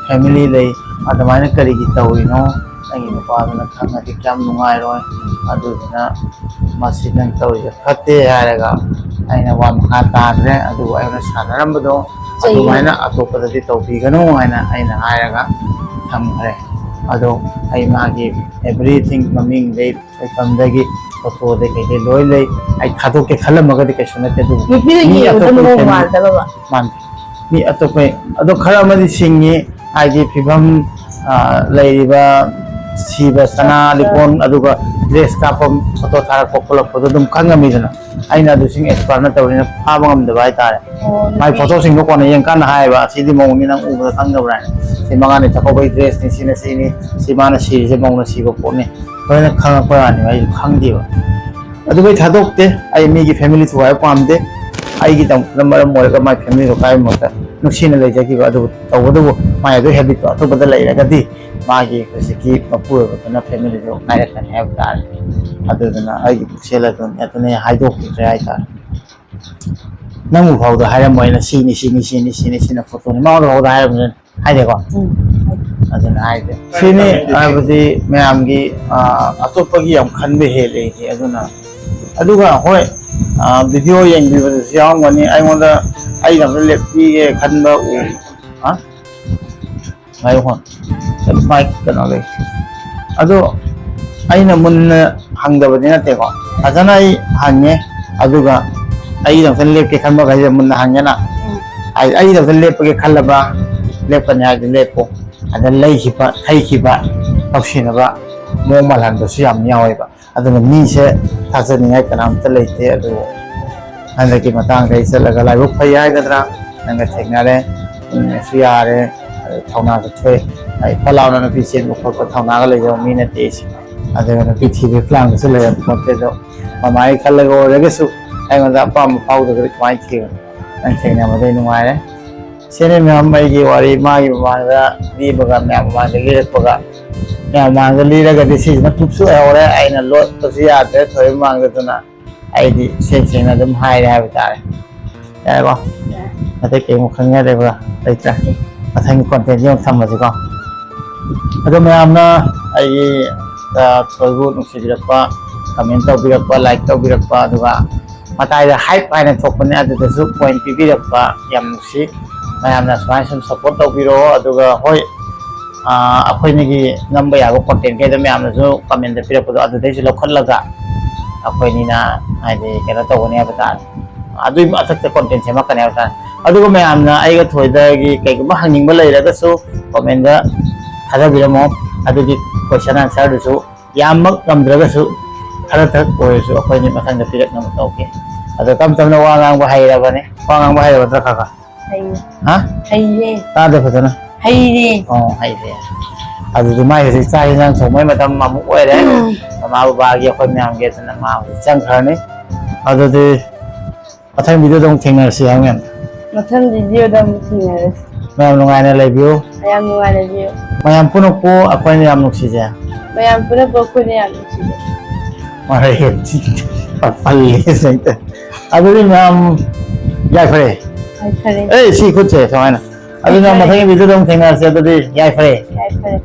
ꯐꯦꯃꯤꯂꯤ ꯂꯩ, ꯑꯗꯨꯃꯥꯏꯅ ꯀꯔꯤꯒꯤ ꯇꯧꯔꯤꯅꯣ? ꯅꯪꯒꯤ ꯅꯨꯄꯥꯗꯨꯅ ꯈꯪꯉꯗꯤ ꯀꯌꯥꯝ ꯅꯨꯡꯉꯥꯏꯔꯣꯏ꯫ ꯑꯗꯨꯗꯨꯅ ꯃꯁꯤ ꯅꯪ ꯇꯧꯔꯤꯁꯦ ꯐꯠꯇꯦ ꯍꯥꯏꯔꯒ ꯑꯩꯅ ꯋꯥ ꯃꯈꯥ ꯇꯥꯗ꯭ꯔꯦ꯫ ꯑꯗꯨꯕꯨ ꯑꯩꯅ ꯁꯥꯟꯅꯔꯝꯕꯗꯣ ꯆꯩ꯫ ꯑꯗꯨꯃꯥꯏꯅ ꯑꯇꯣꯞꯄꯗꯗꯤ ꯇꯧꯕꯤꯒꯅꯨ ꯍꯥꯏꯅ ꯑꯩꯅ ꯍꯥꯏꯔꯒ ꯊꯝꯈ꯭ꯔꯦ꯫ ꯑꯗꯣ ꯑꯩ ꯃꯥꯒꯤ everything, ꯃꯃꯤꯡꯗꯩ ꯂꯩꯐꯝꯗꯒꯤ ꯐꯣꯇꯣꯗꯩ ꯀꯩꯗꯩ ꯂꯣꯏ ꯂꯩ꯫ ꯑꯩ ꯊꯥꯗꯣꯛꯀꯦ ꯈꯜꯂꯝꯃꯒꯗꯤ ꯀꯩꯁꯨ ꯅꯠꯇꯦ, ꯑꯗꯨꯕꯨ ꯅꯨꯄꯤꯗ ꯃꯤ ꯌꯦꯡꯕꯗ ꯑꯇꯣꯞꯄꯒꯤ ꯃꯑꯣꯡ ꯐꯦꯃꯤꯂꯤ ꯃꯥꯟꯗꯕ꯫ ꯃꯥꯟꯗꯦ꯫ ꯃꯤ ꯑꯇꯣꯞꯄ, ꯑꯗꯣ ꯈꯔ ꯑꯃꯗꯤ ꯁꯤꯡꯉꯤ, ꯍꯥꯏꯗꯤ ꯐꯤꯕꯝ, ꯑ, ꯂꯩꯔꯤꯕ, ꯁꯤꯕ ꯁꯅꯥ ꯂꯤꯛꯀꯣꯟ, ꯑꯗꯨꯒ ꯗ꯭ꯔꯦꯁ ꯀꯥꯞꯄ, ꯐꯣꯇꯣ ꯊꯥꯔꯛꯄ ꯈꯣꯠꯂꯛꯄꯗꯣ ꯑꯗꯨꯝ ꯈꯪꯉꯝꯃꯤꯗꯅ꯫ ꯑꯩꯅ ꯑꯗꯨꯁꯤꯡ ꯑꯦꯛꯁꯄꯔꯠꯅ ꯇꯧꯔꯤꯅ ꯐꯥꯕ ꯉꯝꯗꯕ ꯍꯥꯏꯇꯥꯔꯦ꯫ ꯑꯣ, ꯃꯥꯏ ꯅꯨꯄꯤ꯫ ꯐꯣꯇꯣꯁꯤꯡꯗꯣ ꯀꯣꯟꯅ ꯌꯦꯡꯀꯥꯟꯗ ꯍꯥꯏꯌꯦꯕ, "ꯑꯁꯤꯗꯤ ꯃꯧꯅꯤ, ꯅꯪ ꯎꯕꯗ ꯈꯪꯗꯕ꯭ꯔꯥ?" ꯍꯥꯏꯅ꯫ "ꯁꯤ ꯃꯉꯥꯅꯤ ꯆꯥꯛꯀꯧꯕꯒꯤ ꯗ꯭ꯔꯦꯁꯅꯤ, ꯁꯤꯅ ꯁꯤꯅꯤ, ꯁꯤ ꯃꯥꯅ ꯁꯤꯔꯤꯁꯦ ꯃꯧꯅ ꯁꯤꯕ ꯄꯣꯠꯅꯤ", ꯂꯣꯏꯅ ꯈꯪꯉꯛꯄ ꯋꯥꯅꯤ, ꯑꯩꯁꯨ ꯈꯪꯗꯦꯕ꯫ ꯑꯗꯨꯕꯨ ꯑꯩ ꯊꯥꯗꯣꯛꯇꯦ꯫ ꯑꯩ ꯃꯤꯒꯤ ꯐꯦꯃꯤꯂꯤ ꯊꯨꯒꯥꯏꯕ ꯄꯥꯝꯗꯦ꯫ ꯑꯩꯒꯤꯗꯃꯛꯇ ꯃꯔꯝ ꯑꯣꯏꯔꯒ ꯃꯥꯏ ꯐꯦꯃꯤꯂꯤ ꯊꯨꯒꯥꯏꯕꯃꯛꯇ ꯅꯨꯡꯁꯤꯅ ꯂꯩꯖꯈꯤꯕ꯫ ꯑꯗꯨꯕꯨ ꯇꯧꯕꯇꯕꯨ ꯃꯥꯏ ꯑꯗꯨ ꯍꯦꯕꯤꯠꯇꯣ ꯑꯇꯣꯞꯄꯗ ꯂꯩꯔꯒꯗꯤ ꯃꯥꯒꯤ ꯍꯧꯖꯤꯛꯀꯤ ꯃꯄꯨꯔꯣꯏꯕꯗꯨꯅ ꯐꯦꯃꯤꯂꯤꯗꯨ ꯀꯥꯏꯔꯛꯀꯅꯤ ꯍꯥꯏꯕ ꯇꯥꯔꯦ꯫ ꯑꯗꯨꯗꯨꯅ ꯑꯩꯒꯤ ꯄꯨꯛꯆꯦꯜ ꯑꯗꯨꯅꯤ, ꯑꯗꯨꯅ ꯑꯩ ꯍꯥꯏꯗꯣꯛꯈꯤꯗ꯭ꯔꯦ ꯍꯥꯏꯇꯥꯔꯦ꯫ ꯅꯪꯕꯨ ꯐꯥꯎꯗ ꯍꯥꯏꯔꯝꯃꯣꯏꯅ ꯁꯤꯅꯤ, ꯁꯤꯅꯤ, ꯁꯤꯅꯤ, ꯁꯤꯅꯤ, ꯁꯤꯅ ꯐꯣꯇꯣꯅꯤ꯫ ꯃꯉꯣꯟꯗ ꯐꯥꯎꯗ ꯍꯥꯏꯔꯝꯃꯣꯏꯅ ꯍꯥꯏꯗꯦꯀꯣ? ꯎꯝ꯫ ꯑꯗꯨꯅ ꯍꯥꯏꯗꯦ꯫ ꯁꯤꯅꯤ ꯍꯥꯏꯕꯗꯤ ꯃꯌꯥꯝꯒꯤ, ꯑ, ꯑꯇꯣꯞꯄꯒꯤ ꯌꯥꯝ ꯈꯟꯕ ꯍꯦꯜꯂꯦ ꯑꯩꯗꯤ꯫ ꯑꯗꯨꯅ, ꯑꯗꯨꯒ ꯍꯣꯏ, ꯑ, ꯚꯤꯗꯤꯑꯣ ꯌꯦꯡꯕꯤꯕꯗꯁꯨ ꯌꯥꯎꯔꯝꯒꯅꯤ꯫ ꯑꯩꯉꯣꯟꯗ ꯑꯩꯅ ꯑꯝꯇ ꯂꯦꯞꯄꯤꯒꯦ ꯈꯟꯕ ꯎ-, ꯍꯥ? ꯉꯥꯏꯈꯣ꯫ ꯃꯥꯏꯛ ꯀꯩꯅꯣ ꯂꯩ꯫ ꯑꯗꯣ ꯑꯩꯅ ꯃꯨꯟꯅ ꯍꯪꯗꯕꯗꯤ ꯅꯠꯇꯦꯀꯣ꯫ ꯐꯖꯅ ꯑꯩ ꯍꯪꯉꯦ꯫ ꯑꯗꯨꯒ ꯑꯩꯗꯃꯛꯇ ꯂꯦꯞꯀꯦ ꯈꯟꯕꯈꯩꯁꯦ ꯃꯨꯟꯅ ꯍꯪꯉꯦꯅ꯫ ꯎꯝ꯫ ꯑꯩ, ꯑꯩꯗꯃꯛꯇ ꯂꯦꯞꯄꯒꯦ ꯈꯜꯂꯕ, ꯂꯦꯞꯀꯅꯤ ꯍꯥꯏꯗꯤ ꯂꯦꯞꯄꯣ꯫ ꯑꯗ ꯂꯩꯈꯤꯕ, ꯊꯩꯈꯤꯕ, ꯇꯧꯁꯤꯟꯅꯕ, ꯃꯑꯣꯡ ꯃꯥꯜꯍꯟꯕꯁꯨ ꯌꯥꯝ ꯌꯥꯎꯋꯦꯕ꯫ ꯑꯗꯨꯅ ꯃꯤꯁꯦ ꯊꯥꯖꯅꯤꯡꯉꯥꯏ ꯀꯅꯥꯝꯇ ꯂꯩꯇꯦ꯫ ꯑꯗꯨꯕꯨ ꯍꯟꯗꯛꯀꯤ ꯃꯇꯥꯡꯗ ꯑꯩ ꯆꯠꯂꯒ ꯂꯥꯏꯕꯛ ꯐꯩ ꯍꯥꯏꯒꯗ꯭ꯔꯥ, ꯅꯪꯒ ꯊꯦꯡꯅꯔꯦ, ꯄꯨꯟꯕꯁꯨ ꯌꯥꯔꯦ, ꯑꯗꯩ ꯊꯧꯅꯥꯁꯨ ꯊꯣꯛꯑꯦ꯫ ꯑꯩ ꯐꯠ ꯂꯥꯎꯅ ꯅꯨꯄꯤ ꯆꯦꯟꯕ ꯈꯣꯠꯄ ꯊꯧꯅꯥꯒ ꯂꯩꯖꯕ ꯃꯤ ꯅꯠꯇꯦ ꯑꯩꯁꯦ꯫ ꯑꯗꯨꯒ ꯅꯨꯄꯤ ꯊꯤꯕꯒꯤ ꯄ꯭ꯂꯥꯟꯒꯁꯨ ꯂꯩꯔꯝ ꯄꯣꯠꯇꯦ꯫ ꯑꯗꯣ ꯃꯃꯥꯒꯤ ꯈꯜꯂꯒ ꯑꯣꯏꯔꯒꯁꯨ ꯑꯩꯉꯣꯟꯗ ꯑꯄꯥꯝꯕ ꯐꯥꯎꯗ꯭ꯔꯒꯗꯤ ꯀꯃꯥꯏꯅ ꯊꯤꯕꯅꯣ? ꯅꯪ ꯊꯦꯡꯅꯕꯗꯩ ꯅꯨꯡꯉꯥꯏꯔꯦ꯫ ꯁꯤꯅꯤ ꯃꯌꯥꯝ ꯑꯩꯒꯤ ꯋꯥꯔꯤ ꯃꯥꯒꯤ ꯃꯃꯥꯡꯗ ꯂꯤꯕꯒ, ꯃꯌꯥꯝ ꯃꯃꯥꯡꯗ ꯂꯤꯔꯛꯄꯒ, ꯃꯌꯥꯝ ꯃꯃꯥꯡꯗ ꯂꯤꯔꯒꯗꯤ ꯁꯤꯁꯤꯅ ꯀꯨꯞꯁꯨ ꯑꯣꯏꯍꯧꯔꯦ, ꯑꯩꯅ ꯂꯣꯠꯄꯁꯨ ꯌꯥꯗ꯭ꯔꯦ ꯊꯣꯏꯕ ꯃꯃꯥꯡꯗ, ꯑꯗꯨꯅ ꯑꯩꯗꯤ ꯁꯦꯡ ꯁꯦꯡꯅ ꯑꯗꯨꯝ ꯍꯥꯏꯔꯦ ꯍꯥꯏꯕ ꯇꯥꯔꯦ꯫ ꯌꯥꯔꯦꯀꯣ? ꯑꯇꯩ ꯀꯩꯃꯨꯛ ꯈꯪꯅꯤꯡꯉꯥꯏ ꯂꯩꯕ꯭ꯔꯥ? ꯂꯩꯇ꯭ꯔꯦ꯫ ꯃꯊꯪꯒꯤ ꯀꯣꯟꯇꯦꯟꯁꯤ ꯑꯃꯨꯛ ꯊꯝꯃꯁꯤꯀꯣ꯫ ꯑꯗꯣ ꯃꯌꯥꯝꯅ ꯑꯩꯒꯤ, ꯑ, ꯊꯣꯏꯕꯨ ꯅꯨꯡꯁꯤꯕꯤꯔꯛꯄ, ꯀꯃꯦꯟ ꯇꯧꯕꯤꯔꯛꯄ, ꯂꯥꯏꯛ ꯇꯧꯕꯤꯔꯛꯄ, ꯑꯗꯨꯒ ꯃꯇꯥꯏꯗ ꯍꯥꯏꯞ ꯍꯥꯏꯅ ꯊꯣꯛꯄꯅꯦ, ꯑꯗꯨꯗꯁꯨ ꯄꯣꯏꯟ ꯄꯤꯕꯤꯔꯛꯄ ꯌꯥꯝ ꯅꯨꯡꯁꯤ꯫ ꯃꯌꯥꯝꯅ ꯁꯨꯃꯥꯏꯅ ꯁꯨꯝ ꯁꯞꯄꯣꯔꯠ ꯇꯧꯕꯤꯔꯛꯑꯣ꯫ ꯑꯗꯨꯒ ꯍꯣꯏ, ꯑ, ꯑꯩꯈꯣꯏꯅꯒꯤ ꯅꯝꯕ ꯌꯥꯕ ꯀꯣꯟꯇꯦꯟ ꯈꯩꯗꯣ ꯃꯌꯥꯝꯅꯁꯨ ꯀꯃꯦꯟꯗ ꯄꯤꯔꯛꯄꯗꯣ ꯑꯗꯨꯗꯩꯁꯨ ꯂꯧꯈꯠꯂꯒ ꯑꯩꯈꯣꯏꯅꯤꯅ ꯍꯥꯏꯗꯤ ꯀꯩꯅꯣ ꯇꯧꯒꯅꯤ ꯍꯥꯏꯕ ꯇꯥꯔꯦ꯫ ꯑꯗꯨꯒꯤ ꯃꯊꯛꯇ ꯀꯣꯟꯇꯦꯟ ꯁꯦꯝꯃꯛꯀꯅꯤ ꯍꯥꯏꯕ ꯇꯥꯔꯦ꯫ ꯑꯗꯨꯒ ꯃꯌꯥꯝꯅ ꯑꯩꯒ ꯊꯣꯏꯗꯒꯤ ꯀꯩꯒꯨꯝꯕ ꯍꯪꯅꯤꯡꯕ ꯂꯩꯔꯒꯁꯨ ꯀꯣꯃꯦꯟꯗ ꯊꯥꯖꯕꯤꯔꯝꯃꯣ꯫ ꯑꯗꯨꯒꯤ ꯀꯣꯏꯁꯟ ꯑꯟꯁꯔꯗꯨꯁꯨ ꯌꯥꯝꯃꯛ ꯉꯝꯗ꯭ꯔꯒꯁꯨ ꯈꯔ ꯈꯛ ꯑꯣꯏꯔꯁꯨ ꯑꯩꯈꯣꯏꯅꯤ ꯃꯊꯪꯗ ꯄꯤꯔꯛꯅꯕ ꯇꯧꯒꯦ꯫ ꯑꯗꯣ ꯇꯞ ꯇꯞꯅ ꯋꯥ ꯉꯥꯡꯕ ꯍꯩꯔꯕꯅꯦ꯫ ꯋꯥ ꯉꯥꯡꯕ ꯍꯩꯔꯕ ꯅꯠꯇ꯭ꯔꯥ ꯈꯔ ꯈꯔ? ꯍꯩꯌꯦ꯫ ꯍꯥ? ꯍꯩꯌꯦ꯫ ꯇꯥꯗꯦ ꯐꯖꯅ꯫ ꯍꯩꯔꯦ꯫ ꯑꯣ, ꯍꯩꯔꯦ꯫ ꯑꯗꯨꯗꯤ ꯃꯥꯏ ꯍꯧꯖꯤꯛ ꯆꯥꯛ ꯌꯦꯟꯁꯥꯡ ꯊꯣꯡꯕꯩ ꯃꯇꯝ ꯑꯃꯨꯛ ꯑꯣꯏꯔꯦ꯫ ꯃꯃꯥ ꯕꯕꯥꯒꯤ ꯑꯩꯈꯣꯏ ꯃꯌꯥꯝꯒꯤ, ꯑꯗꯨꯅ ꯃꯥ ꯍꯧꯖꯤꯛ ꯆꯪꯈ꯭ꯔꯅꯤ꯫ ꯑꯗꯨꯗꯤ ꯃꯊꯪ ꯚꯤꯗꯤꯑꯣꯗ ꯑꯃꯨꯛ ꯊꯦꯡꯅꯔꯁꯤ ꯍꯥꯏꯕ ꯃꯌꯥꯝ꯫ ꯃꯊꯪ ꯚꯤꯗꯤꯑꯣꯗ ꯑꯃꯨꯛ ꯊꯦꯡꯅꯔꯁꯤ꯫ ꯃꯌꯥꯝ ꯅꯨꯡꯉꯥꯏꯅ ꯂꯩꯕꯤꯌꯨ꯫ ꯃꯌꯥꯝ ꯅꯨꯡꯉꯥꯏꯅ ꯂꯩꯕꯤꯌꯨ꯫ ꯃꯌꯥꯝ ꯄꯨꯝꯅꯃꯛꯄꯨ ꯑꯩꯈꯣꯏꯅ ꯌꯥꯝ ꯅꯨꯡꯁꯤꯖꯩ꯫ ꯃꯌꯥꯝ ꯄꯨꯝꯅꯃꯛꯄꯨ ꯑꯩꯈꯣꯏꯅ ꯌꯥꯝ ꯅꯨꯡꯁꯤꯖꯩ꯫ ꯃꯔꯩ ꯌꯥꯝ ꯊꯤ-, ꯄꯜꯂꯦ ꯍꯦꯛꯇ꯫ ꯑꯗꯨꯗꯤ ꯃꯌꯥꯝ ꯌꯥꯏꯐꯔꯦ꯫ ꯌꯥꯏꯐꯔꯦ꯫ ꯑꯦ, ꯁꯤ ꯈꯨꯠꯁꯦ ꯁꯨꯃꯥꯏꯅ꯫ ꯑꯗꯨꯅ ꯌꯥꯏꯐꯔꯦ꯫ ꯃꯊꯪꯒꯤ ꯚꯤꯗꯤꯑꯣꯗ ꯑꯃꯨꯛ ꯊꯦꯡꯅꯔꯁꯦ꯫ ꯑꯗꯨꯗꯤ ꯌꯥꯏꯐꯔꯦ꯫ ꯌꯥꯏꯐꯔꯦ꯫